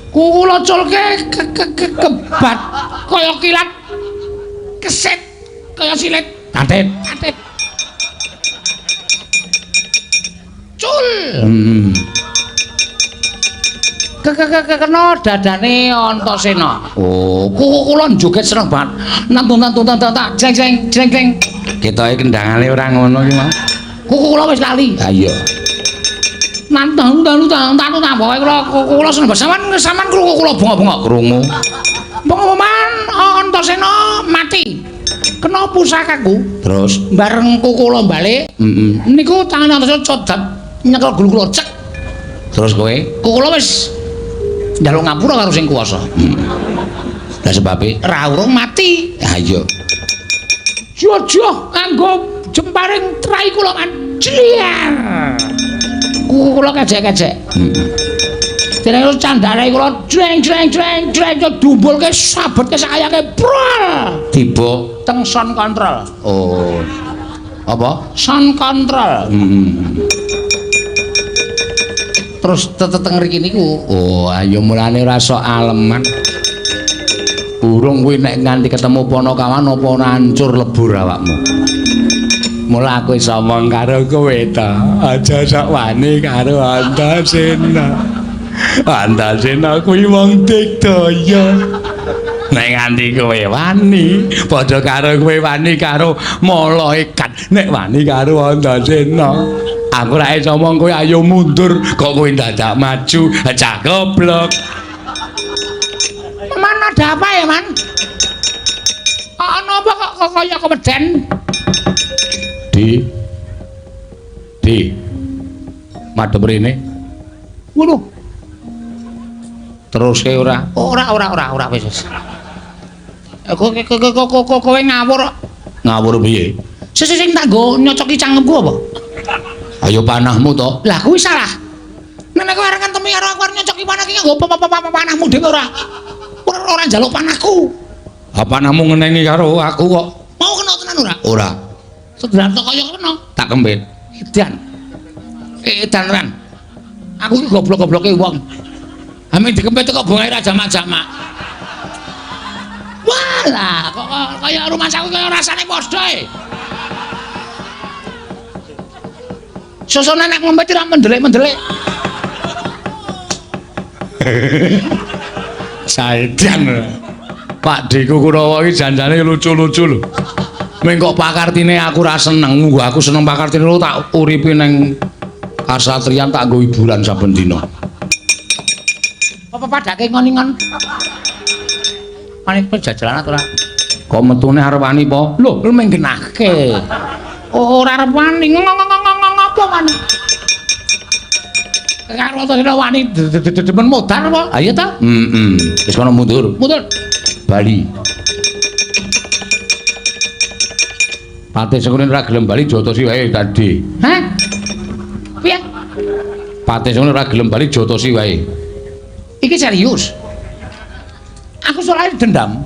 Kula culke kebat kaya kilat. Keset kaya silet. Tatit. Tatit. Cul. Heeh. Kena dadane Antasena. Oh, kuku kula joget seneng banget. Nantun tak jeng jeng jeng jeng. Ketoke kendangane ora ngono iki, Mas. Kuku kula wis lali. Ha iya. Nantun tantun tantun pokoke kula kuku kula seneng banget. Sampeyan sampean krungu kula bengok-bengok krungu. Pengumuman Antasena mati. Kena pusakaku. Terus bareng kula balik. Heeh. Niku tangan Antasena codap nyekel gulu kula cek. Terus kowe? Kula wis njaluk ngapura karo sing kuwasa. Lah sebabe ra urung mati. Ha iya. Jojoh nganggo jemparing trai kula kan. Jliar. Kula kejek-kejek. Heeh. Dereng candare kula jreng jreng jreng jreng dumbulke sabetke sakayake prol. Tiba teng sound control. Oh. Apa? Sound control. Heeh. Terus teteng ngriki niku. Oh, ayo mulane ora sok aleman. Burung kuwi nek nganti ketemu Panakawan apa ora hancur lebur awakmu. Mula aku iso omong karo kowe ta. Aja sok wani karo Antasena. Antasena kuwi wong digdaya. Nek nganti kowe wani, padha karo kowe wani karo malaikat. Nek wani karo Antasena, aku ora iso omong kowe ayo mundur, kok kowe dadak maju, cah goblok. Man ada apa ya, Man? Ana apa kok kaya keweden? Di. Di. Madhep rene. Ngono. Teruske ora? Ora ora ora ora wis wis. Kok kowe ngawur kok. Ngawur piye? Sing sing tak nggo nyocoki cangkemku apa? Ayo panahmu to. Lah kuwi salah. Nek kowe arep ngentemi karo aku arep nyocoki panah iki nganggo panahmu dhewe ora. Ora njaluk panahku. Ha panahmu ngenengi karo aku kok. Mau kena tenan ora? Ora. Sedelan tok kaya kena. Tak kempit. Edan. Edan tenan. Aku iki goblok-gobloke wong. Ame dikempit kok bungae ra jamak-jamak. Walah, kok kaya rumah saku kaya rasane padha e. Sosone nek ngempit ora mendelik-mendelik. Saedan. Pak Deku Kurawa iki janjane lucu-lucu lho. Ming kok pakartine aku ora seneng, aku seneng pakartine lho tak uripi neng kasatriyan tak nggo hiburan saben dina. Apa padake ngon-ngon? Wani penjajalan ora? Kok metune arep wani po? Lho, lu menggenahke. Ora arep wani ngopo wani? Karo to wani demen modar apa? Ha iya ta? Heeh. Wis kono mundur. Mundur. Bali. Patih Sengkuni ora gelem bali jotosi wae tadi. Hah? Piye? Patih Sengkuni ora gelem bali jotosi wae. Iki serius. Aku soalnya dendam.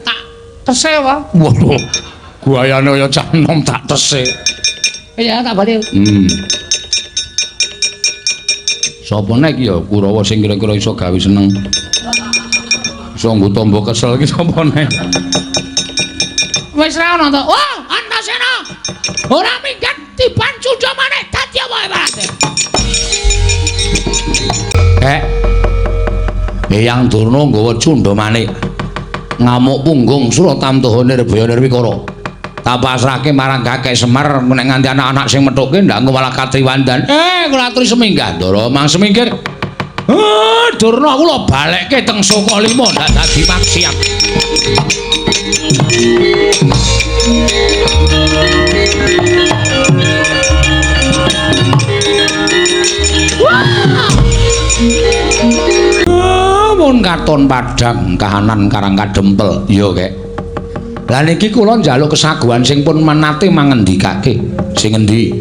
Tak tese wae. Waduh. Guayane kaya cah nom tak tese. Iya, tak bali. Sapa nek ya Kurawa sing kira-kira iso gawe seneng. Iso nggo tombo kesel iki sapa nek? Wis ra ono to. Wah, Antasena. Ora minggat tiban cundha maneh dadi apa ibarate. Eyang Durna nggawa cundha manik. Ngamuk punggung Suratamtaha Nirbaya Nirwikara. Tak pasrahke marang Kakek Semar nek nganti anak-anak sing methuke ndak engko malah katriwandan. Kula aturi seminggah, Ndara, mang semingkir. Durna kula balekke teng Sukalima ndak dadi maksiat. Mun katon padhang kahanan Karang Kadempel. Iya, Kek. Lah niki kula njaluk kesaguhan sing pun menate mangendikake. Sing endi?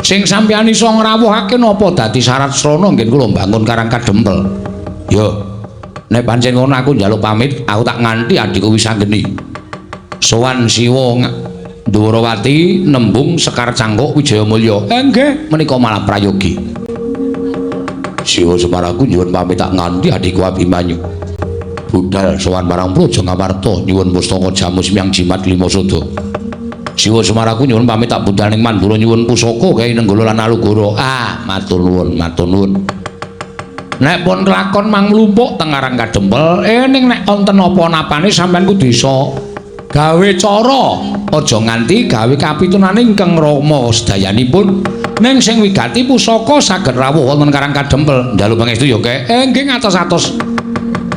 Sing sampeyan iso ngrawuhake napa dadi syarat srana ngen kula mbangun Karang Kadempel. Yo. Nek pancen ngono aku njaluk pamit, aku tak nganti adhiku Wisanggeni. Sowan Siwa Ndwarawati nembung Sekar Cangkuk Wijayamulya. Nggih, menika malah prayogi. Siwa Semaraku nyuwun pamit tak nganti adhiku Abimanyu. Budal sowan marang Praja Ngamarta nyuwun pustaka jamus miang jimat lima sada. Siwa Semaraku nyuwun pamit tak budal ning Mandura nyuwun pusaka gawe Nenggala lan Alugoro. Ah, matur nuwun, matur nuwun. Nek pun kelakon mang mlumpuk teng Karang Kadempel, ning nek wonten apa-napane sampean kudu iso gawe cara. Aja nganti gawe kapitunane ingkang Rama sedayanipun. Ning sing wigati pusaka saged rawuh wonten Karang Kadempel. Njaluk pangestu ya, Kek. Nggih ngatos-atos.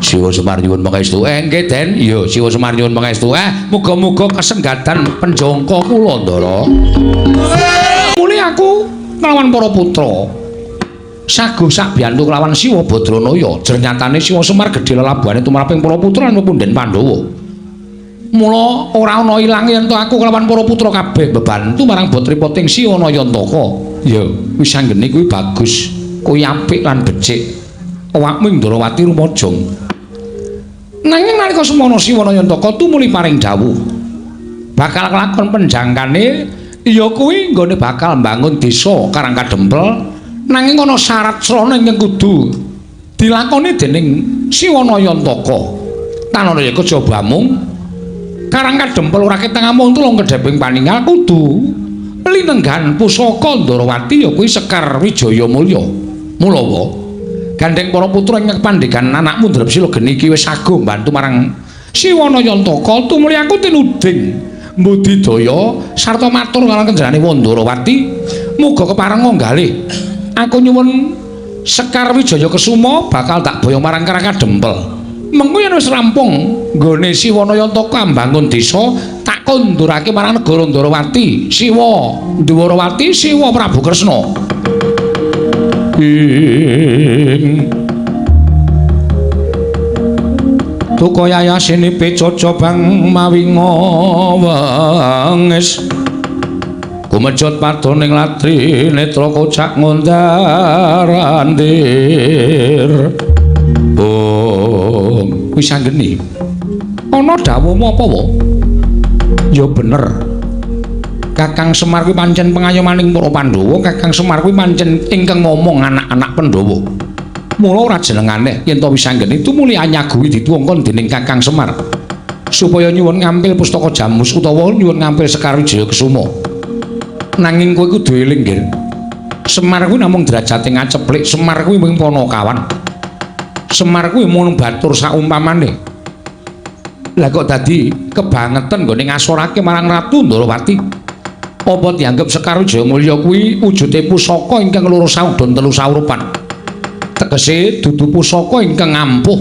Siwa Semar nyuwun pangestu. Nggih, Den. Iya, Siwa Semar nyuwun pangestu. Muga-muga kasenggatan penjangka kula, Ndara. Muli aku nglawan para putra. Sago sakbiyantu kelawan Siwa Badranaya. Jernyatane Siwa Semar gedhe lelabuhane tumraping para putra lan pepundhen Pandhawa. Mula ora ana ilange yen to aku kelawan para putra kabeh bebantu marang botripoting Siwa Nayantaka. Ya, wis anggene kuwi bagus, kuwi apik lan becik. Awakmu ing Ndrawati rumajang. Nanging nalika semana Siwa Nayantaka tumuli paring dawuh bakal kelakon penjangkane ya kuwi nggone bakal mbangun desa Karang Kadempel, nanging ana syarat srana ingkang kudu dilakoni dening Siwa Nayantaka. Tanana ya kejaba mung Karang Kadempel ora ketang amung tulung kedheping paningal kudu linenggan pusaka Ndrawati ya kuwi Sekar Wijaya Mulya. Mulawa gandeng para putra ingkang pandhegan anakmu Drepsila geni iki wis sago mbantu marang Siwa Nayantaka tumuli aku tinuding mbudidaya sarta matur marang kenjarane Wandrawati muga kepareng nggalih. Aku nyuwun Sekar Wijaya Kesuma bakal tak boyong marang Karang Kadempel. Mengko yen wis rampung nggone Siwa Nayantaka mbangun desa tak kondurake marang negara Ndrawati, Siwa Ndwarawati, Siwa Prabu Kresna. Ing Tuka yayasine pecoco bang mawi ngawengis gumejot padoning latri netra kocak ngundar andir. Oh, wis anggeni. Ana dawuhmu apa wae? Ya bener. Kakang Semar kuwi pancen pengayomaning para Pandhawa, Kakang Semar kuwi pancen ingkang ngomong anak-anak Pandhawa. Mula ora jenengane yen to wis anggeni tumuli anyaguhi dituwungkon dening Kakang Semar supaya nyuwun ngampil pustaka Jamus utawa nyuwun ngampil Sekar Wijaya Kesuma. Nanging kowe kudu eling, Nggir. Semar kuwi namung derajate ngaceplik, Semar kuwi mung panakawan. Semar kuwi mung batur saumpamane. Lah kok dadi kebangetan nggone ngasorake marang Ratu Ndrawati. Apa dianggep Sekar Wijaya Mulya kuwi wujude pusaka ingkang loro saudon telu saurupan. Tegese dudu pusaka ingkang ampuh.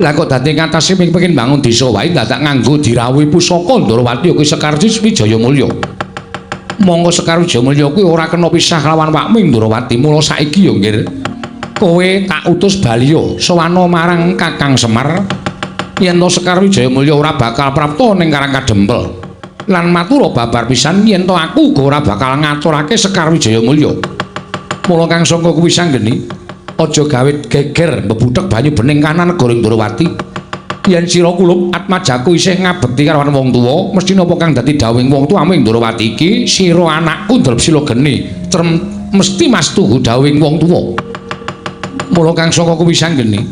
Lah kok dadi ngatasi pengin bangun desa wae dadak nganggo dirawuhi pusaka Ndrawati kuwi Sekar Wijaya Mulya. Monggo Sekar Wijaya Mulya kuwi ora kena pisah lawan wakmu Ndrawati. Mula saiki ya, Nggir, kowe tak utus baliya sowana marang Kakang Semar yen to Sekar Wijaya Mulya ora bakal prapta ning Karang Kadempel. Lan matura babar pisan yen to aku uga ora bakal ngaturake Sekar Wijaya Mulya. Mula kang sangka kuwi sanggeni aja gawe geger mbebuthek banyu bening kanan negara Ndrawati. Yen sira kulup atmajaku isih ngabekti karo wong tuwa, mesti napa kang dadi dawuhing wong tuwamu ing Ndrawati iki sira anakku Drepsila geni mesti mastuhu dawuhing wong tuwa. Mula kang saka kuwi sanggeni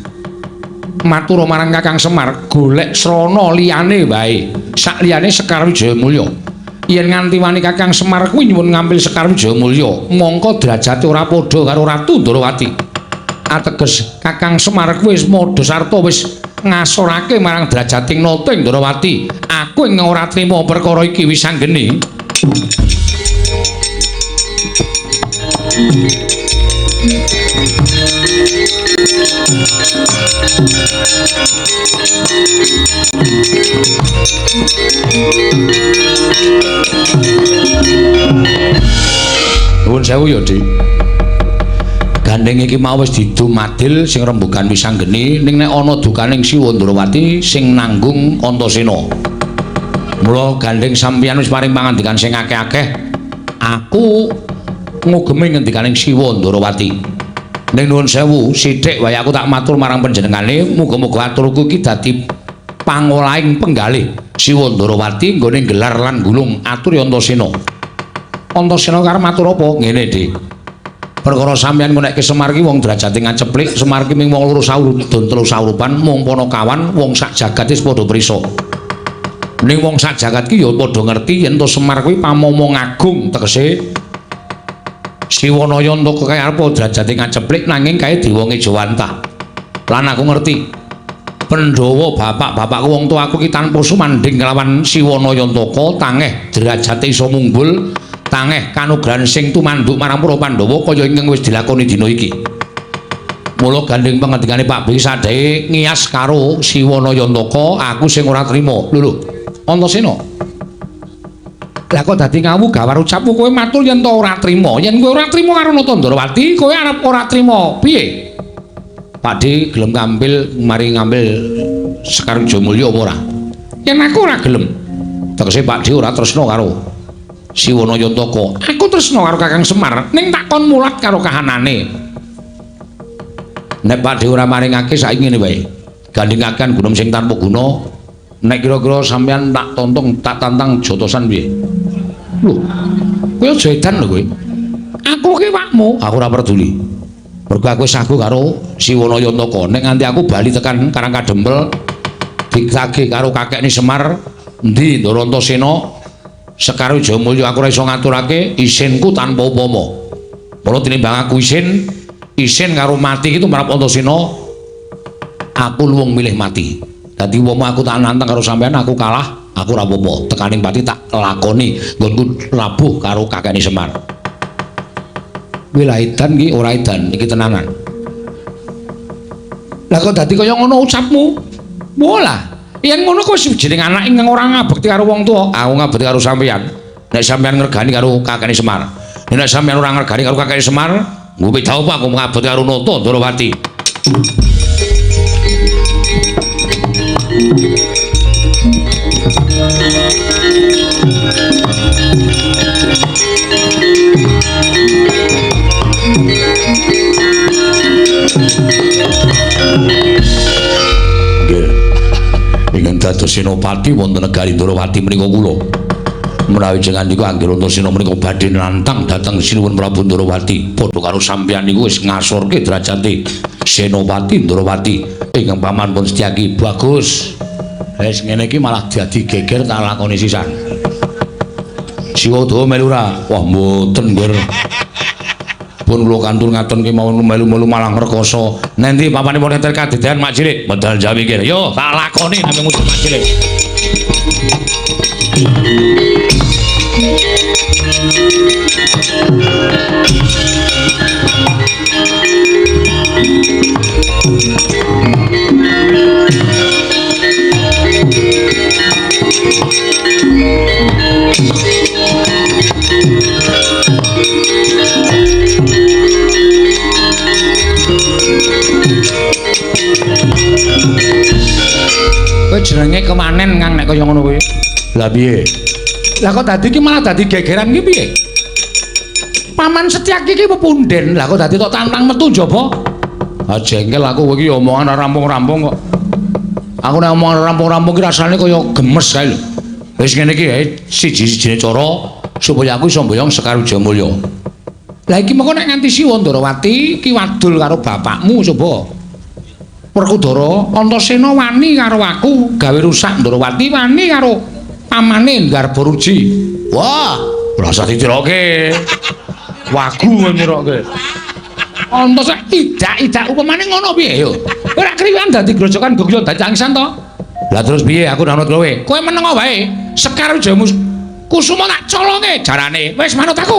matur marang Kakang Semar golek srana liyane wae sak liyane Sekar Wijaya Mulya. Yen nganti wani Kakang Semar kuwi nyuwun ngampil Sekar Wijaya Mulya mongko derajate ora padha karo Ratu Ndrawati. Ateges Kakang Semar kuwi wis madha sarta wis ngasorake marang derajating nata ing Ndrawati. Aku ing ora trima perkara iki wis anggene. Nuwun sewu ya, Dik. Gandeng iki mau wis didum adil sing rembugan wis anggene ning nek ana dukaning Siwa Ndrawati sing nanggung Antasena. Mula gandeng sampeyan wis paring pangandikan sing akeh-akeh, aku ngugemi ngendikaning Siwa Ndrawati. Ning nuwun sewu, sithik wae aku tak matur marang panjenengane, muga-muga aturku iki dadi pangolahing penggalih Siwa Ndrawati nggone gelar lan gulung atur Antasena. Antasena karep matur apa? Ngene, Dik. Perkara sampeyan ngonekke Semar ki wong derajate ngaceplik, Semar ki ming wong loro saurudon telu saurupan, mung panakawan, wong sak jagat wis padha prisa. Ning wong sak jagat ki ya padha ngerti yen to Semar kuwi pamomong agung, tegese Siwa Nayantaka kae arep derajate ngaceplik nanging kae diwonge Jawantah. Lan aku ngerti Pandhawa bapak-bapakku wong tuaku ki tanpa sumandhing kelawan Siwa Nayantaka tangeh derajate iso munggul, tangeh kanugrahan sing tumanduk marang para Pandhawa kaya ingkang wis dilakoni dina iki. Mula gandeng pengendikane Pak B sadhe ngiyas karo Siwana Yantaka, aku sing ora trima. Lho lho, Antasena. Lah kok dadi ngawu gawar ucapmu kowe matur yen to ora trima. Yen kowe ora trima karo Nata Ndrawati, kowe arep ora trima piye? Pak D gelem ngambil mari ngambil Sekar Wijayamulya apa ora? Yen aku ora gelem. Tegese Pak D ora tresna karo Siwana Yantaka. Aku tresna karo Kakang Semar, ning tak kon mulat karo kahanane. Nek Pak D ora maringake saiki ngene wae. Gandhengaken gunung sing tanpa guna. Nek kira-kira sampean tak tontong, tak tantang jotosan piye? Lho, kowe aja edan lho kowe. Aku ki wakmu, aku ora peduli. Mergo aku wis sagu karo Siwana Yantaka. Nek nganti aku bali tekan Karang Kadempel ditagih karo kakekne Semar, endi Ndara Antasena, Sekar Wijayamulya aku ora iso ngaturake isinku tanpa upama. Mula tinimbang aku isin, isin karo mati iki tumrap Antasena, aku luwung milih mati. Dadi umpama aku tak nantang karo sampean aku kalah, aku ora apa-apa. Tekaning pati tak lakoni nggonku labuh karo kakekne Semar. Kuwi lah edan iki ora edan, iki tenanan. Lah kok dadi kaya ngono ucapmu? Walah, yen ngono kok jeneng anak ingkang ora ngabekti karo wong tuwa, aku ngabekti karo sampean. Nek sampean ngregani karo kakekne Semar. Nek sampean ora ngregani karo kakekne Semar, nggo beda apa aku ngabekti karo Nata Ndrawati. Nggih. Ingkang dados senopati wonten negari Ndrawati menika kula. Menawi jenengan niku anggere Antasena menika badhe nantang dhateng Sinuwun Prabu Ndrawati, padha karo sampeyan niku wis ngasorke derajate Senopati Ndrawati ingkang paman pun Setyaki. Bagus. Wis ngene iki malah dadi geger tak lakoni sisan. Siwa dawa melu ora? Wah mboten, Ngger. Pun kula kantur ngaten kemawon melu-melu malah ngrekoso. Nanti papane pun enter kadedan Mak Cilik, medal jawi kene. Yo, tak lakoni nang musuh Mak Cilik. Kowe jenenge kemanen Kang nek kaya ngono kuwi. Lah piye? Lah kok dadi iki malah dadi gegeran iki piye? Paman Setyaki iki pepunden. Lah kok dadi tok tantang metu njaba? Ah jengkel aku kowe iki omongan ora rampung-rampung kok. Aku nek omongan rampung-rampung iki rasane kaya gemes kae lho. Wis ngene iki siji-sijine cara supaya aku iso mboyong Sekar Wijayamulya. Lah iki mengko nek nganti Siwa Ndrawati iki wadul karo bapakmu coba. Werkudara Antasena wani karo aku gawe rusak Ndrawati wani karo pamane Garbaruji. Wah, ora usah ditiroke. Wagu kowe niroke. Antasena idak-idak upamane ngono piye yo? Ora kriwan dadi grojokan gogyo dadi tangisan to. Lah terus piye aku manut kowe? Kowe meneng wae. Sekar Wijaya Kusuma tak colonge jarane. Wis manut aku.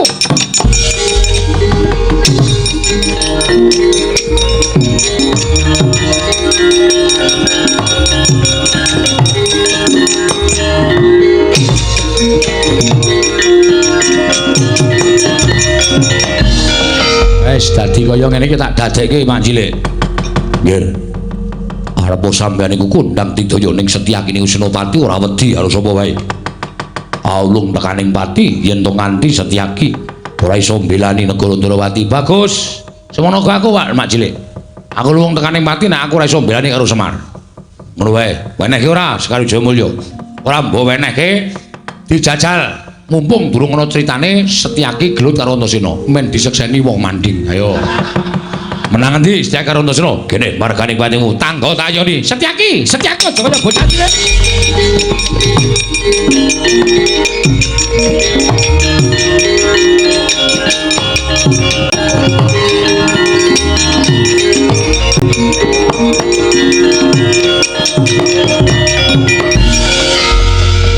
Wis dadi kaya ngene iki tak dadekke Mak Cilik. Nggih. Arep sampeyan iku kondang tidaya ning Setyaki niku Senopati ora wedi karo sapa wae. Aulung tekaning pati yen to nganti Setyaki ora iso mbelani negara Ndrawati. Bagus. Semono aku Pak Mak Cilik. Aku luwung tekaning pati nek aku ora iso mbelani karo Semar. Ngono wae. Wenehke ora Sekar Wijayamulya? Ora mbok wenehke dijajal. Mumpung durung ana critane Setyaki gelut karo Antasena, men disekseni wong manding. Ayo. Menang endi Setyaki karo Antasena? Gene margane patimu tangga tayoni. Setyaki, Setyaki aja kaya bocah cilik.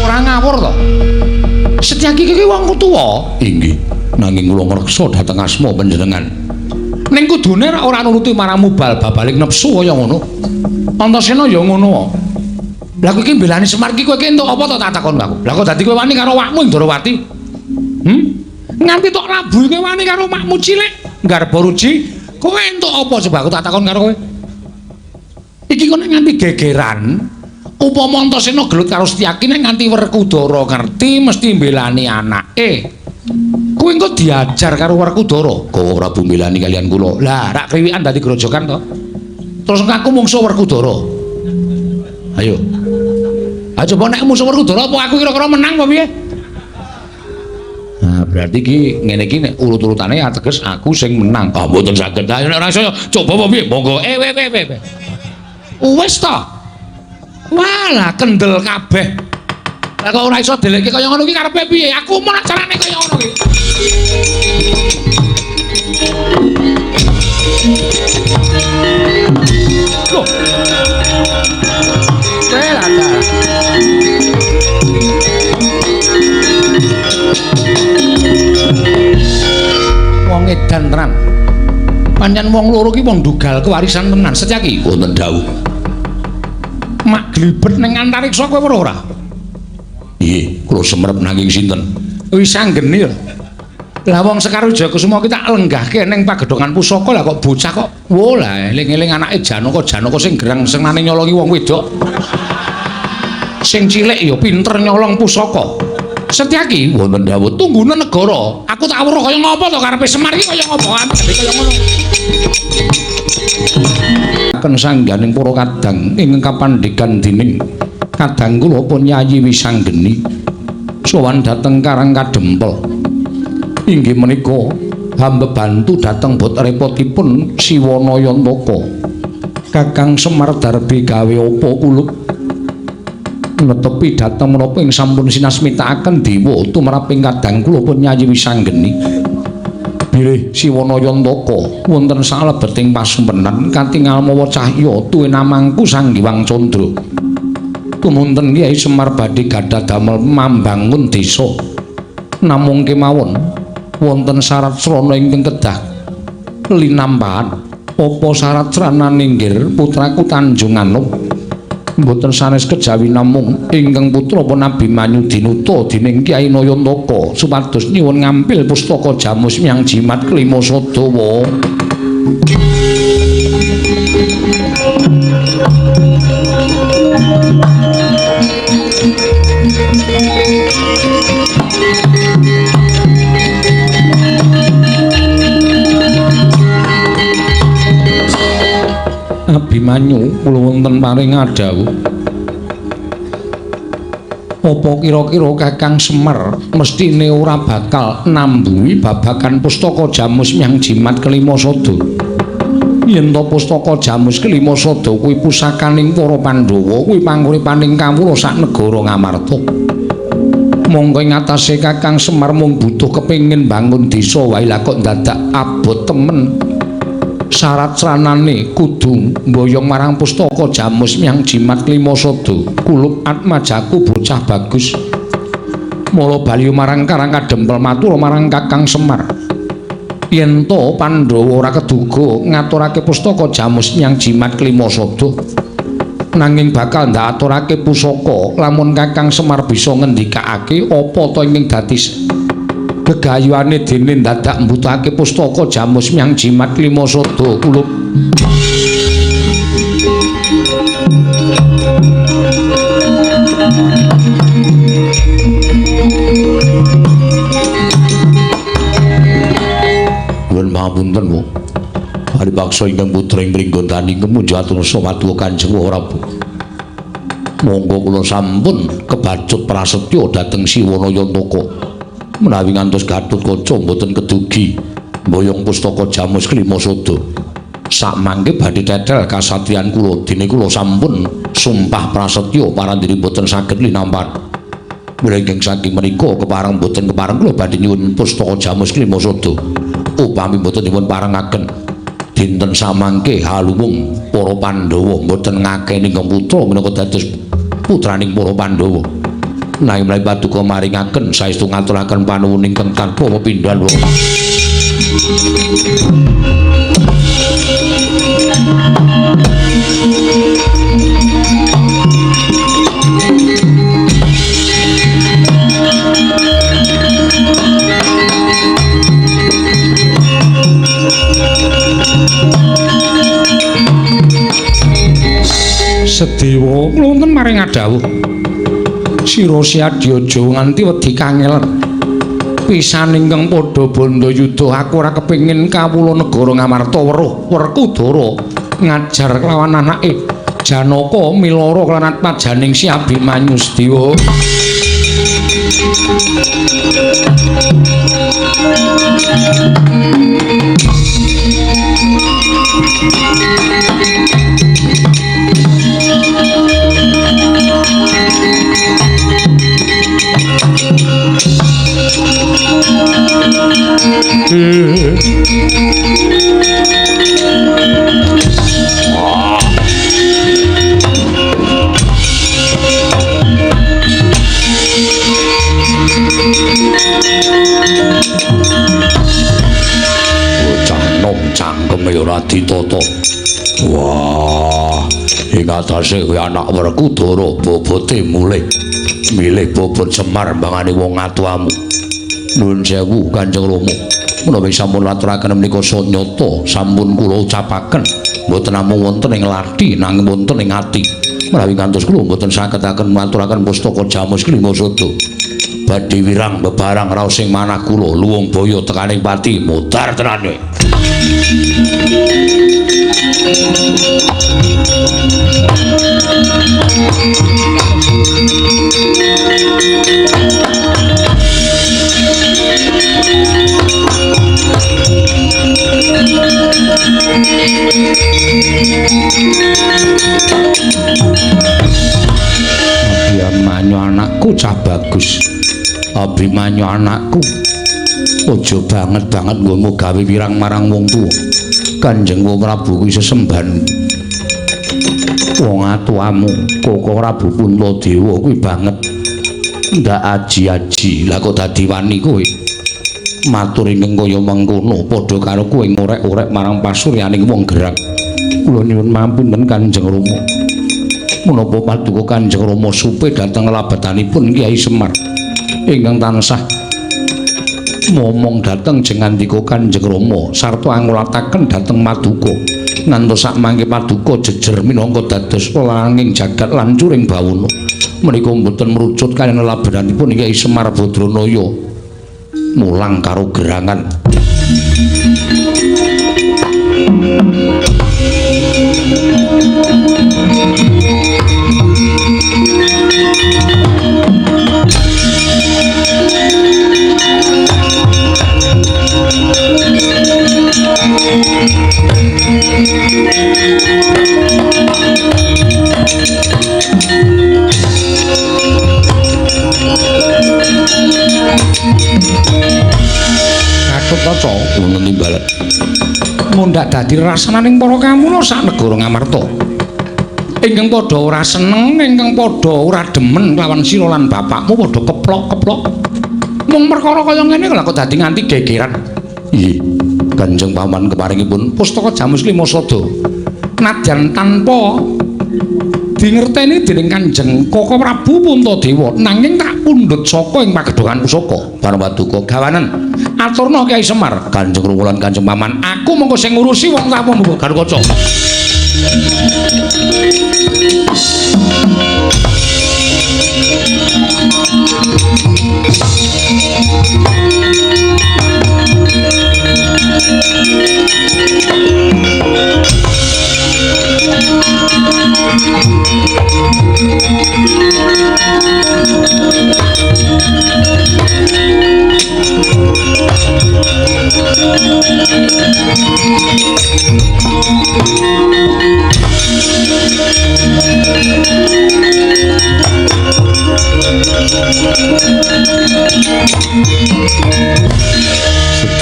Ora ngawur to. Setyaki iki wong tuwa. Inggih, nanging kula ngreksa dhateng asma panjenengan. Ning kudune ora nuruti marang mubal babaling nepsu kaya ngono. Antasena ya ngono. Lah kowe iki mbelani Semar iki kowe iki entuk apa to tak takon aku. Lah kok dadi kowe wani karo awakmu Ndorowati? Nganti tok labuh kowe wani karo makmu cilik Garba Ruci, kowe entuk apa coba aku tak takon karo kowe. Iki kok nek nganti gegeran, upama Antasena gelut karo Setyaki nek nganti Werkudara ngerti mesti mbelani anake. Kowe engko diajar karo Werkudara. Kowe Prabu mbelani kalian kula. Lah rak kriwikan dadi grojogan to. Terus aku mungsuh Werkudara. Ayo. Ah coba nek mungsuh Werkudara apa aku kira-kira menang apa piye? Nah, berarti iki ngene iki nek urut-urutane ateges aku sing menang. Ah mboten saged. Ayo nek ora iso coba apa piye? Monggo. Wis to. Walah kendel kabeh. Lah kok ora iso delekke kaya ngono iki karepe piye? Aku mau carane kaya ngono iki. Loh. Welah ta. Wong edan tenan. Pancen wong loro ki wong dugal kewarisan tenan. Setyaki wonten dawuh. Mak glibet ning antariksa kowe weruh ora? Nggih, kula semerep nanging sinten? Wis anggeni lho. Lah wong Sekar Wijayakusuma ki tak lenggahke ning pagedhongan pusaka lah kok bocah kok wo lah eling-eling anake Janaka, Janaka sing gerang senengane nyolongi wong wedok. Sing cilik ya pinter nyolong pusaka. Setyaki wonten dawuh tunggune negara. Aku tak weruh kaya ngopo to karepe Semar iki kaya ngopo kaya ngono. Akan sangganing para kadang ingkang kapandhegan dening kadang kula pun Yayi Wisanggeni sowan dhateng Karang Kadempel. Inggih menika hamba bantu dhateng bot repotipun Siwana Yantaka. Kakang Semar darbi gawe apa kulup netepi dhateng menapa ing sampun sinasmitakaken dewa tumraping kadang kula pun Yayi Wisanggeni. Bilih Siwana Yantaka wonten salebeting pasumpenan katingal mawa cahya tuwinamangku Sang Hyang Candra. Tumunten Kyai Semar badhe gadah damel mambangun desa. Namung kemawon wonten syarat srana ingkang kedah linampahan. Apa syarat sranane nggir putraku Tanjung Anom? Mboten sanes kejawi namung ingkang putra pun Abimanyu dinuta dening Kyai Nayantaka supados nyuwun ngampil pustaka Jamus Myang Jimat Kelima Sadawa. Abimanyu kula wonten paring adhawuh. Apa kira-kira Kakang Semar mestine ora bakal nambuhi babagan pustaka Jamus Myang Jimat Kelima Sada? Yen to pustaka Jamus Kelima Sada kuwi pusakaning para Pandhawa, kuwi panguripaning kawula sak negara Ngamarta. Monggo ing atase Kakang Semar mung butuh kepengin bangun desa wae lah kok dadak abot temen. Syarat sranane kudu mboyong marang pustaka Jamus Myang Jimat Kelima Sada. Kulup atmajaku bocah bagus. Mula bali marang Karang Kadempel matur marang Kakang Semar. Yen to Pandhawa ora keduga ngaturake pustaka Jamus Myang Jimat Kelima Sada, nanging bakal ndaturake pusaka lamun Kakang Semar bisa ngendikake apa to ingkang dadi gegayuhane dene dadak mbutuhake pustaka Jamus Myang Jimat Kelima Sada. Kulup Nuwun pangapunten, Bu. Paripaksa ingkang putra ing Pringgondani kemunjo atur samadwa Kanjeng Prabu. Monggo kula sampun kebacut prasetya dhateng Siwana Yantaka. Menawi ngantos Gatotkaca mboten kedugi mboyong pustaka Jamus Kelima Sada. Sakmangke badhe tetel kasatriyan kula dene kula sampun sumpah prasetya parandene mboten saged linampar. Mila ingkang saking menika kepareng mboten kepareng kula badhe nyuwun pustaka Jamus Kelima Sada. Upami mboten dipun parengaken dinten samangke haluwung para Pandhawa mboten ngakeni ingkang putra minangka dados putraning para Pandhawa. Nanging menawi paduka maringaken saestu ngaturaken panuwun ingkang tanpa pepindhan. Sedewa kula wonten maring adhawuh. Sira Siadya aja nganti wedi kangelen. Pisan ingkang padha bandha yudha aku ora kepengin kawula negara Ngamarta weruh Werkudara ngajar kelawan anake Janaka milara kelawan atmajaning Si Abimanyu Sedewa. Bocah nom cangkeme ora ditata. Wah, ing atase kuwi anak Werkudara bobote mulih. Milih bobot Semar mbangane wong atuamu. Nuwun sewu Kanjeng Rama. Menawi sampun laturaken menika sanyata sampun kula ucapaken mboten namung wonten ing lathi nanging wonten ing ati. Menawi ngantos kula mboten sagetaken maturaken pustaka Jamus Klima Sada. Badhe wirang bebarang raos ing manah kula luwung baya tekaning pati mudhar tenan kowe. Abimanyu anakku cah bagus. Abimanyu anakku aja banget-banget nggonmu gawe wirang marang wong tuwa. Kanjeng Prabu kuwi sesembahan wong atuamu, Koko Prabu Puntadewa kuwi banget ndak aji-aji. Lah kok dadi wani kowe matur ingkang kaya mengkono padha karo kowe ngorek-orek marang pasuryaning wong gerang. Kula nyuwun mampunten Kanjeng Rama. Menapa paduka Kanjeng Rama supe dhateng labetanipun Kyai Semar ingkang tansah momong dhateng jengandika Kanjeng Rama sarta angulataken dhateng maduka ngantos sakmangke paduka jejer minangka dados langing jagat lan curing bawana. Menika mboten merucut kaliyan labetanipun Kyai Semar Badranaya mulang karo gerangan. Gatotkaca ngono timbalan. Mundhak dadi rasananing para kamula sak negara Ngamarta. Ingkang padha ora seneng, ingkang padha ora demen lawan sira lan bapakmu padha keplok-keplok. Mung perkara kaya ngene lha kok dadi nganti gegeran. Nggih, Kanjeng Paman keparingipun pustaka Jamus Lima Sada. Nadyan tanpa dingerteni dening Kanjeng Koko Prabu Puntadewa, nanging tak pundhut saka ing pagedhongan pusaka. Bareng paduka gawanen aturna Kyai Semar, Kanjeng Rama lan Kanjeng Paman, aku mengko sing ngurusi wong tamu Gatotkaca.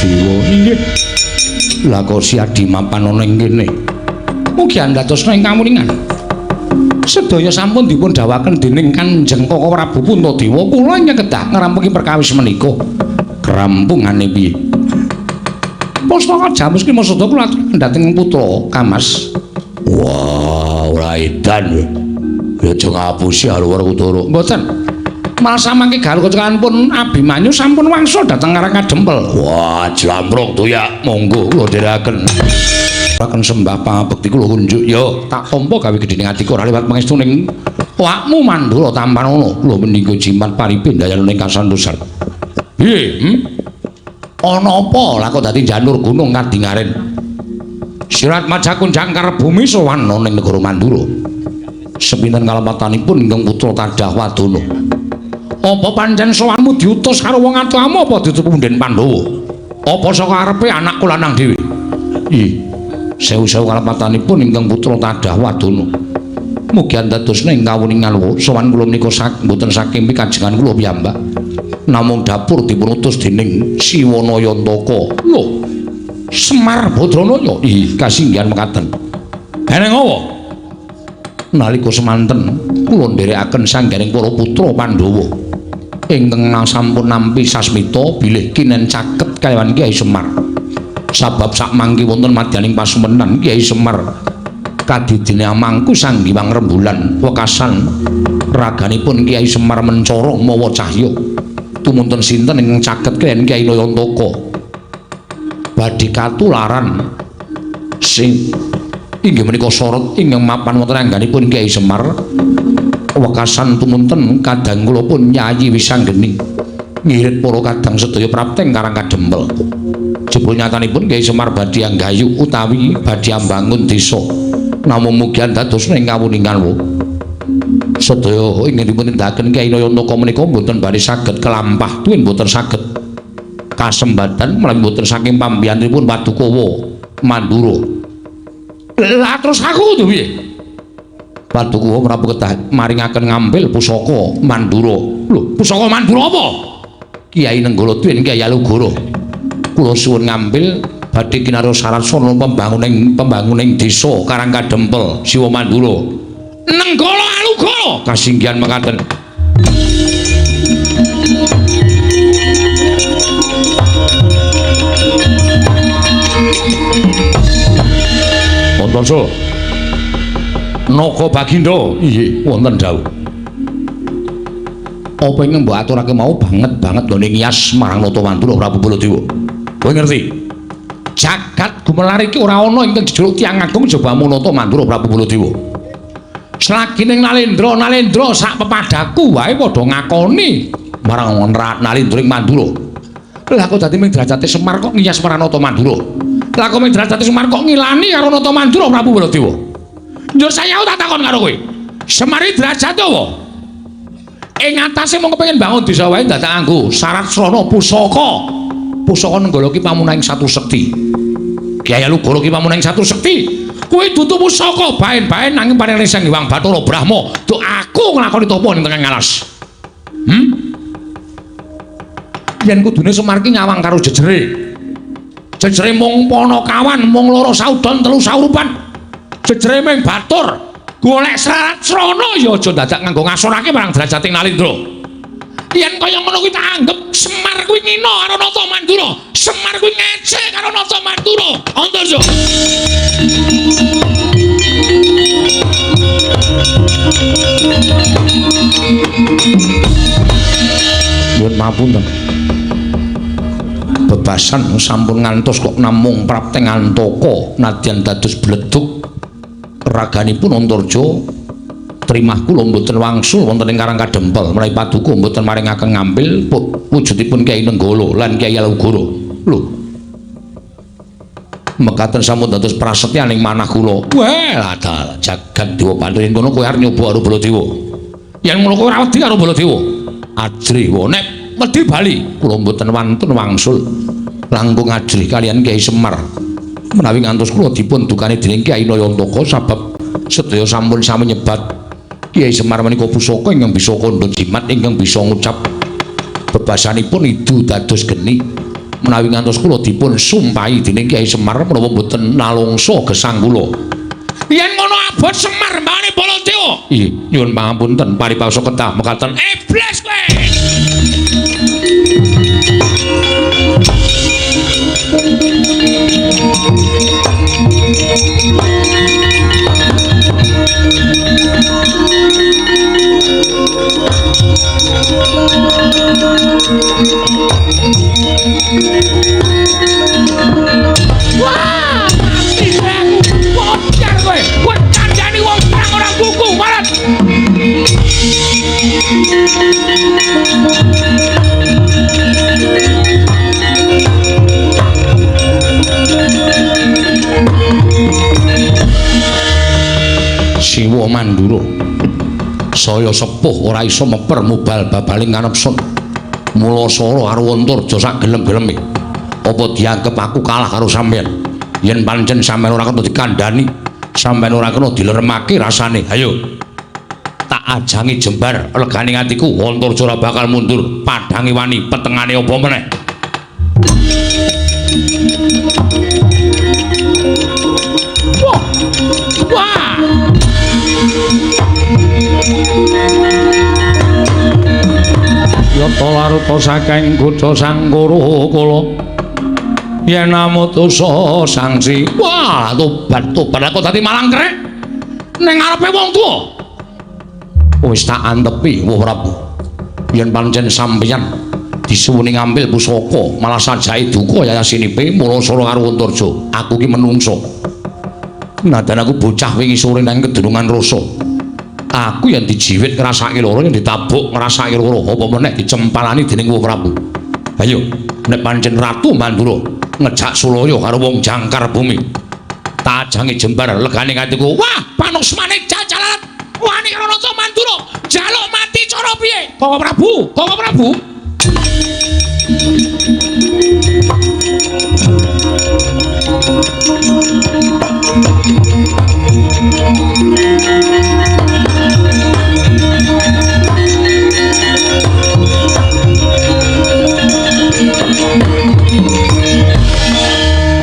Sedewa inggih. Lah kok si Adi mapan ana ing kene. Mugi andhatosna ing kamuningan. Sedaya sampun dipun dawuhaken dening Kanjeng Koko Prabu Puntadewa, kula ingkang kedah ngrampungi perkawis menika. Krampungane piye? Pustaka Jamus Klima Sada kula aturaken dhateng putra Kamas. Wah, ora edan kowe. Ya aja ngapusi karo Werkudara. Mboten. Malah samangke Garukaca pun Abimanyu sampun wangsul dhateng Karang Kadempel. Wah, jlampruk tuyak, monggo kula dherekaken. Akan sembah pangabekti kula kunjuk ya tak tampa gawe gedhening atiku ora liwat pangestuning awakmu Mandura tampanono kula menika jimat paripe ndayane ing kasantosan. Piye? Ana apa lah kok dadi janur gunung kadingaren? Sirat Majakun jangkar bumi sowan ning negara Mandura. Sepinten kalepatanipun ingkang putra Tadah Wadana. Apa pancen sowanmu diutus karo wong atuamu apa diutus punden Pandhawa? Apa saka arepe anakku lanang dhewe? Ih, sewu-sewu kalepatanipun ingkang putra Tadah Wadana. Mugi andadosna ing kawuningan sowan kula menika mboten saking pikajengan kula piyambak. Namung dapur dipun utus dening Siwana Yantaka. Lho, Semar Badranaya. Ih, kasinggihan mekaten. Eneng apa? Nalika semanten kula nderekaken sangganing para putra Pandhawa ingkang sampun nampi sasmita bilih kinen caket kalawan Kyai Semar. Sabab sakmangke wonten madyaning pasumenan Kyai Semar kadidine amangku Sang Hyang Rembulan wekasan raganipun Kyai Semar mencorong mawa cahya. Tumunten sinten ingkang caket kaliyan Kyai Nayantaka badhe katularan sing inggih menika sorot ingkang mapan wonten angganipun Kyai Semar. Wekasan tumunten kadang kula pun Yayi Wisanggeni ngirit para kadang sedaya prapteng Karang Kadempel. Jebul nyatanipun Kyai Semar badhe anggayu utawi badhe ambangun desa. Namung mugi andadosna ing kawuningan wo. Sedaya ingkang dipun tindakaken Kyai Nayantaka menika mboten bari saged kelampah tuwin mboten saged kasembatan menawi mboten saking pambiyantunipun Paduka Mandura. Lah terus aku kudu piye? Paduka Prabu kedah maringaken ngambil pusaka Mandura. Lho, pusaka Mandura apa? Kyai Nenggala tuwin Kyai Alugoro. Kula suwun ngambil badhe kinarya syarat sarana pembanguning desa Karang Kadempel, Siwa Mandura. Nenggala Alugoro kasinggihan mekaten. Antarja Naga Bagindo, inggih wonten dawuh. Apa ingkang mbok aturake mau banget banget nggone ngiyas marang Nata Mandura Prabu Baladewa. Kowe ngerti? Jagat gumelar iki ora ana ingkang jejuluk tiyang agung jabamu Nata Mandura Prabu Baladewa. Selagi ning Nalendra, Nalendra sak pepadaku wae padha ngakoni marang Nalendra ing Mandura. Lah kok dadi ming derajate Semar kok ngiyas marang Nata Mandura? Lah kok ming derajate Semar kok ngilani karo Nata Mandura Prabu Baladewa? Njur saya tak takon karo kowe. Semar iki derajate apa? Ing atase mung kepengin bangun desa wae dadak nganggo syarat srana pusaka. Pusaka Nenggala ki pamunahing satu sekti. Kyai Alugoro ki pamunahing satu sekti. Kuwi dudu pusaka baen-baen nanging paring Sang Hyang Bathara Brahma. Duk aku nglakoni tapa ning tengah alas. Yen kudune Semar ki nyawang karo jejere. Jejere mung Panakawan, mung loro saudon telu saurupan. Jejere ming batur. Golek syarat srana ya aja dadak nganggo ngasorake marang derajating Nalendra. Yen kaya ngono kuwi tak anggep Semar kuwi ngina karo Nata Mandura. Semar kuwi ngece karo Nata Mandura. Antarja. Nyuwun pamunten. Bebasan sampun ngantos kok namung prapteng Antaka nadyan dados bledug raganipun Antarja trimah kula mboten wangsul wonten ing Karang Kadempel menawi paduka mboten maringaken ngambil wujudipun Kyai Nenggala lan Kyai Alugoro. Lho, mekaten sampun dados prasetyaning manah kula. Weh, lah jagat dewa bantu yen kono kowe arep nyoba karo Baladewa. Yen ngono kowe ora wedi karo Baladewa. Ajrih wae nek wedi bali kula mboten wantun wangsul langkung ajrih kaliyan Kyai Semar. Menawi ngantos kula dipun dukani dening Kyai Nayantaka sabab sedaya sampun sami nyebat Kyai Semar menika pusaka ingkang bisa kandha jimat ingkang bisa ngucap bebasanipun idu dados geni. Menawi ngantos kula dipun sumpahi dening Kyai Semar menawa mboten nalungsa gesang kula. Yen ngono abot Semar mbane Baladewa. Ih, nyuwun pangapunten paribasa ketah mekaten. Iblis kowe. Saya sepuh ora iso meper mubal babaling kanepson. Mula sora karo Antarja sak gelem-geleme. Apa dianggep aku kalah karo sampeyan? Yen pancen sampeyan ora kena dikandhani, sampeyan ora kena dileremake rasane. Ayo. Tak ajangi jembar legane atiku, Antarja ora bakal mundur. Padhange wani, petengane apa meneh? Wah. Wah. Yata laruta saking kutha Sangkara kala yen amutusa sangsi. Wah, tobat tobat aku dadi malang krek ning ngarepe wong tuwa. Wis tak antepi, Wah Prabu. Yen pancen sampeyan disuwuni ngambil pusaka malah sajake duka yayasinipe mula sora karo Antarja. Aku ki menungso. Nadan aku bocah wingi sore nang kedunungan rasa. Aku yang dijiwit ngrasake loro, yang ditabuk ngrasake loro, apa meneh dicempalani dening Wah Prabu. Ayo, nek pancen Ratu Mandura ngejak sulaya karo wong jangkar bumi, tak ajangi jembar legane atiku. Wah, panusmane jajalan wani karo Raja Mandura, njaluk mati cara piye? Koko Prabu, Koko Prabu.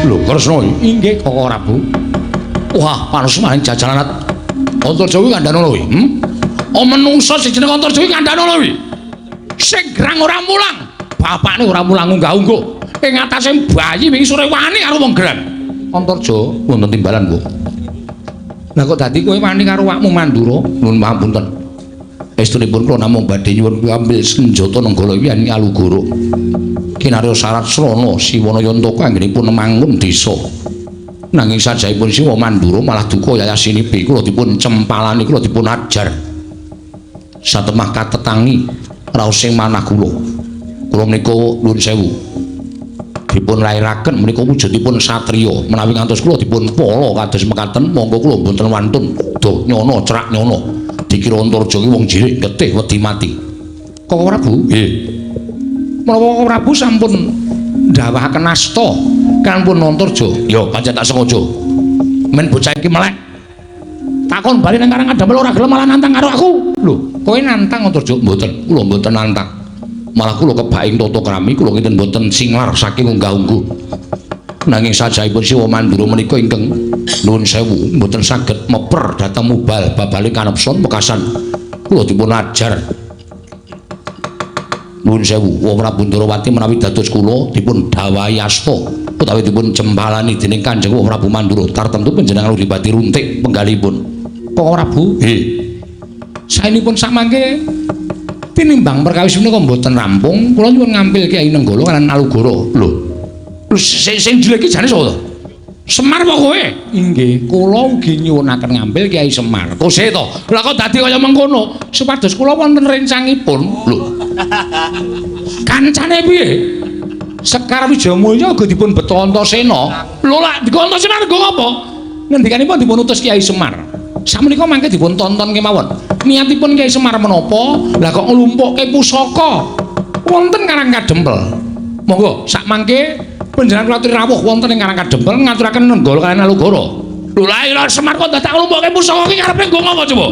Lho Kresna, inggih Koko Prabu. Wah, panusmane jajalan Antarja kuwi kandhane lho kuwi. Oh menungso sing jeneng Antarja kuwi kandhane lho kuwi. Sing grang ora mulang, bapakne ora mulang unggah-ungguh. Ing atase bayi wingi sore wani karo wong grang. Antarja wonten timbalan, Bu. Lah kok dadi kowe wani karo awakmu Mandura? Nuwun pangapunten. Estunipun kula namung badhe nyuwun ambil senjata Nenggala iki Alugoro. Kinarya syarat srana Siwana Yantaka anggenipun mangun desa. Nanging sajaipun Siwa Mandura malah duka yayasinipe kula dipun cempalani, kula dipun ajar. Satemah katetangi raosing manah kula. Kula menika nuwun sewu. Dipun lairaken menika wujudipun satriya. Menawi ngantos kula dipun pala kados mekaten, monggo kula mboten wantun do nyono cerak nyono. Dikira Antarja ki wong jirik getih wedi mati. Koko Prabu? Nggih. Menawa Koko Prabu sampun ndawahaken asta kanpun Antarja. Ya pancen tak sengaja. Men bocah iki melek. Takon bali nang Karang Kadempel ora gelem malah nantang karo aku. Lho, kowe nantang Antarja? Mboten, kula mboten nantang. Malah kula kebaing tata krami kula kinten mboten singlar saking unggah-ungguh. Nanging sajaipun Siwa Mandura menika ingkang nuwun sewu mboten saged meper dhateng mubal babale kanepson wekasan kula dipun ajar. Nuwun sewu, Wah Prabu Ndrawati menawi dados kula dipun dhawahi asta utawi dipun cempalani dening Kanjeng Wah Prabu Mandura tartemtu panjenengan Uripati runtik penggalipun. Koko Prabu? Nggih. Saenipun samangke tinimbang perkawis menika mboten rampung, kula nyuwun ngampil Kyai Nenggala lan Alugoro. Lho, sing jelek iki jane sapa to? Semar apa kowe? Inggih, kula ugi nyuwunaken ngampil Kyai Semar. Kose to? Lah kok dadi kaya mengkono? Supados kula wonten rencangipun. Lho. Kancane piye? Sekar Wijayamulya uga dipun beto Antasena. Lho lak dikon Antasena nggo apa? Ngendikanipun dipun utus Kyai Semar. Sakmenika mangke dipun tonton kemawon. Niatipun Kyai Semar menapa? Lah kok nglumpukke pusaka wonten Karang Kadempel. Monggo sak mangke panjenengan kula aturi rawuh wonten ing Karang Kadempel ngaturaken Nenggala kaliyan Alugoro. Lho lha iya Semar kok dadak nglumpukke pusaka iki karepe nggo ngapa coba?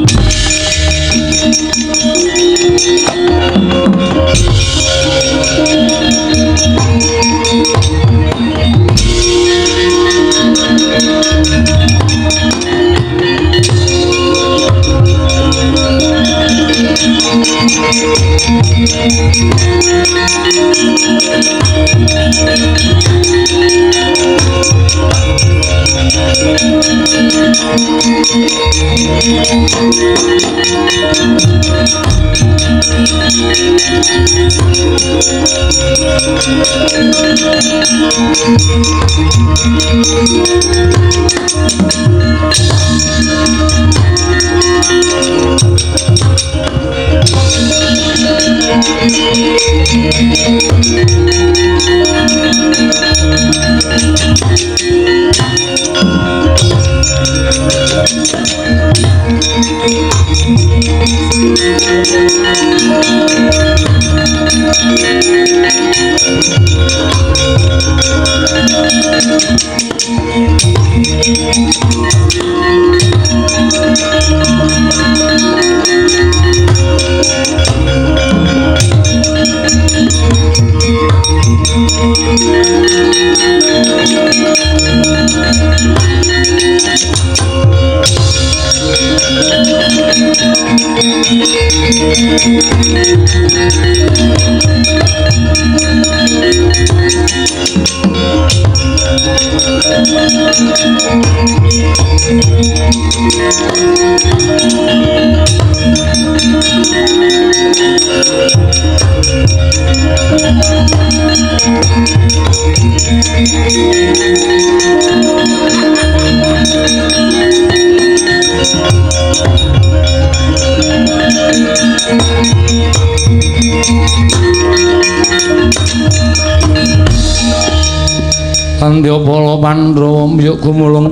Kandya pala Pandhawa mbyuk gumulung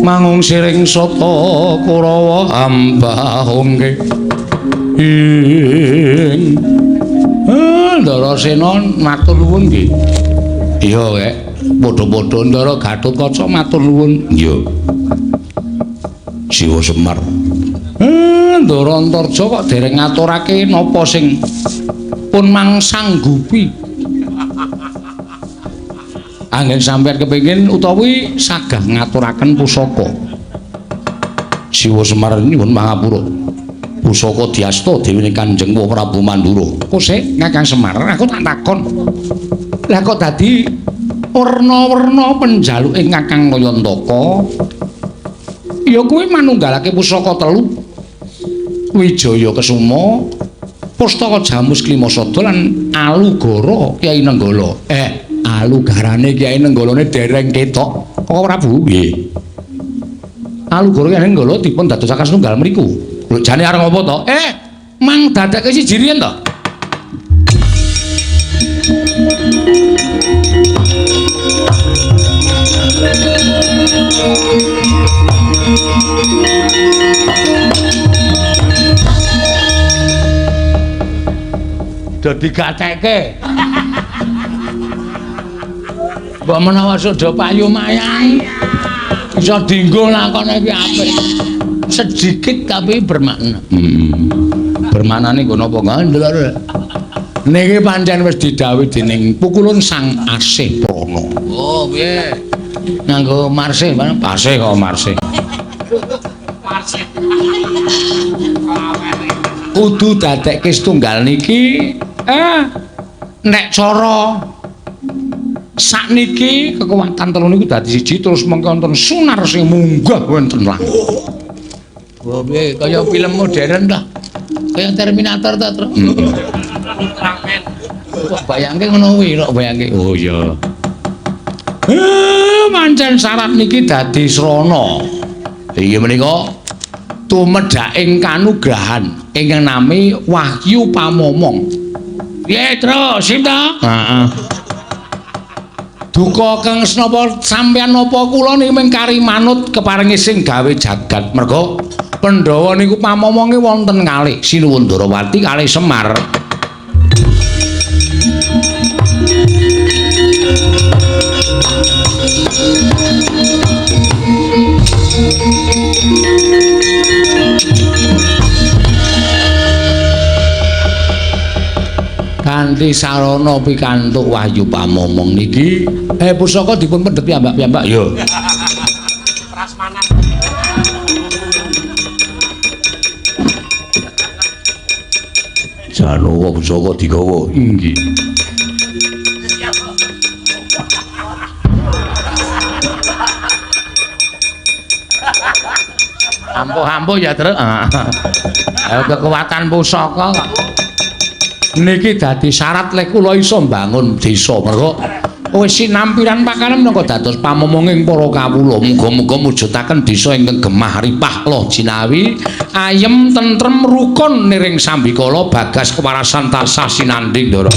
mangung siring sata Kurawa ambahungke ing Ndarasena matur nuwun nggih. Iya kek, padha-padha Ndara Gatotkaca matur nuwun. Iya. Siwa Semar. Ndara Antarja kok dereng ngaturake napa sing pun mangsanggupi. Anggen sampeyan kepengin utawi sagah ngaturaken pusaka. Siwa Semar nyuwun pangapura. Pusaka diasta dewane Kanjeng Prabu Mandura. Kosek Kakang Semar, aku tak takon. Lah kok dadi werna-werna penjaluke Kakang Kayantaka? Ya kuwi manunggalake pusaka telu. Wijaya Kesuma, Pustaka Jamus Klimasada lan Alugara Kyai Nenggala. Alugarane Kyai Nenggalane dereng ketok. Kok Prabu? Nggih. Alugara Kyai Nenggala dipun dadosaken setunggal mriku. Lho jane arep ngopo to? Mang dadekke siji riyen to. Do digatekke. Mbok menawa sudah payu mayang iso dienggo lakone iki apik. Sedikit tapi bermakna. Bermaknane nggo napa ngandel. Niki pancen wis didhawuhi dening pukulun Sang Asih Prana. Oh, piye? Nganggo marsih, pasih kok marsih. Marsih. Kudu dadekke setunggal niki nek cara sakniki kekuatan telu niku dadi siji terus mengko wonten sunar sing munggah wonten langit. Wah, piye kaya film modern ta? Kaya Terminator ta, Tru? Ultraman. Kok bayangke ngono kuwi, kok bayangke. Oh iya. Pancen syarat niki dadi srana. Inggih menika tumedhaking kanugrahan ingkang nami Wahyu Pamomong. Piye, Tru? Sip ta? Heeh. Duka kang senapa sampeyan napa kula niki mung kari manut keparengi sing gawe jagat. Merga Pandhawa niku pamomonge wonten kalih Sinuwun Ndarawati kalih Semar. Kanthi sarana pikantuk Wahyu Pamomong niki pusaka dipun pendhet piyambak-piyambak. Iya. Prasmanan. Janowo pusaka digawa. Inggih. Ampuh-ampuh ya, Truk. Kekuatan pusaka kok. Niki dadi syarat lek kula iso mbangun desa. Mergo wis sinampiran pakanan menapa dados pamomonging para kawula. Muga-muga mujudaken desa ingkang gemah ripah loh jinawi, ayem tentrem rukun niring sambikala bagas kewarasan tansah sinandhing, Ndara.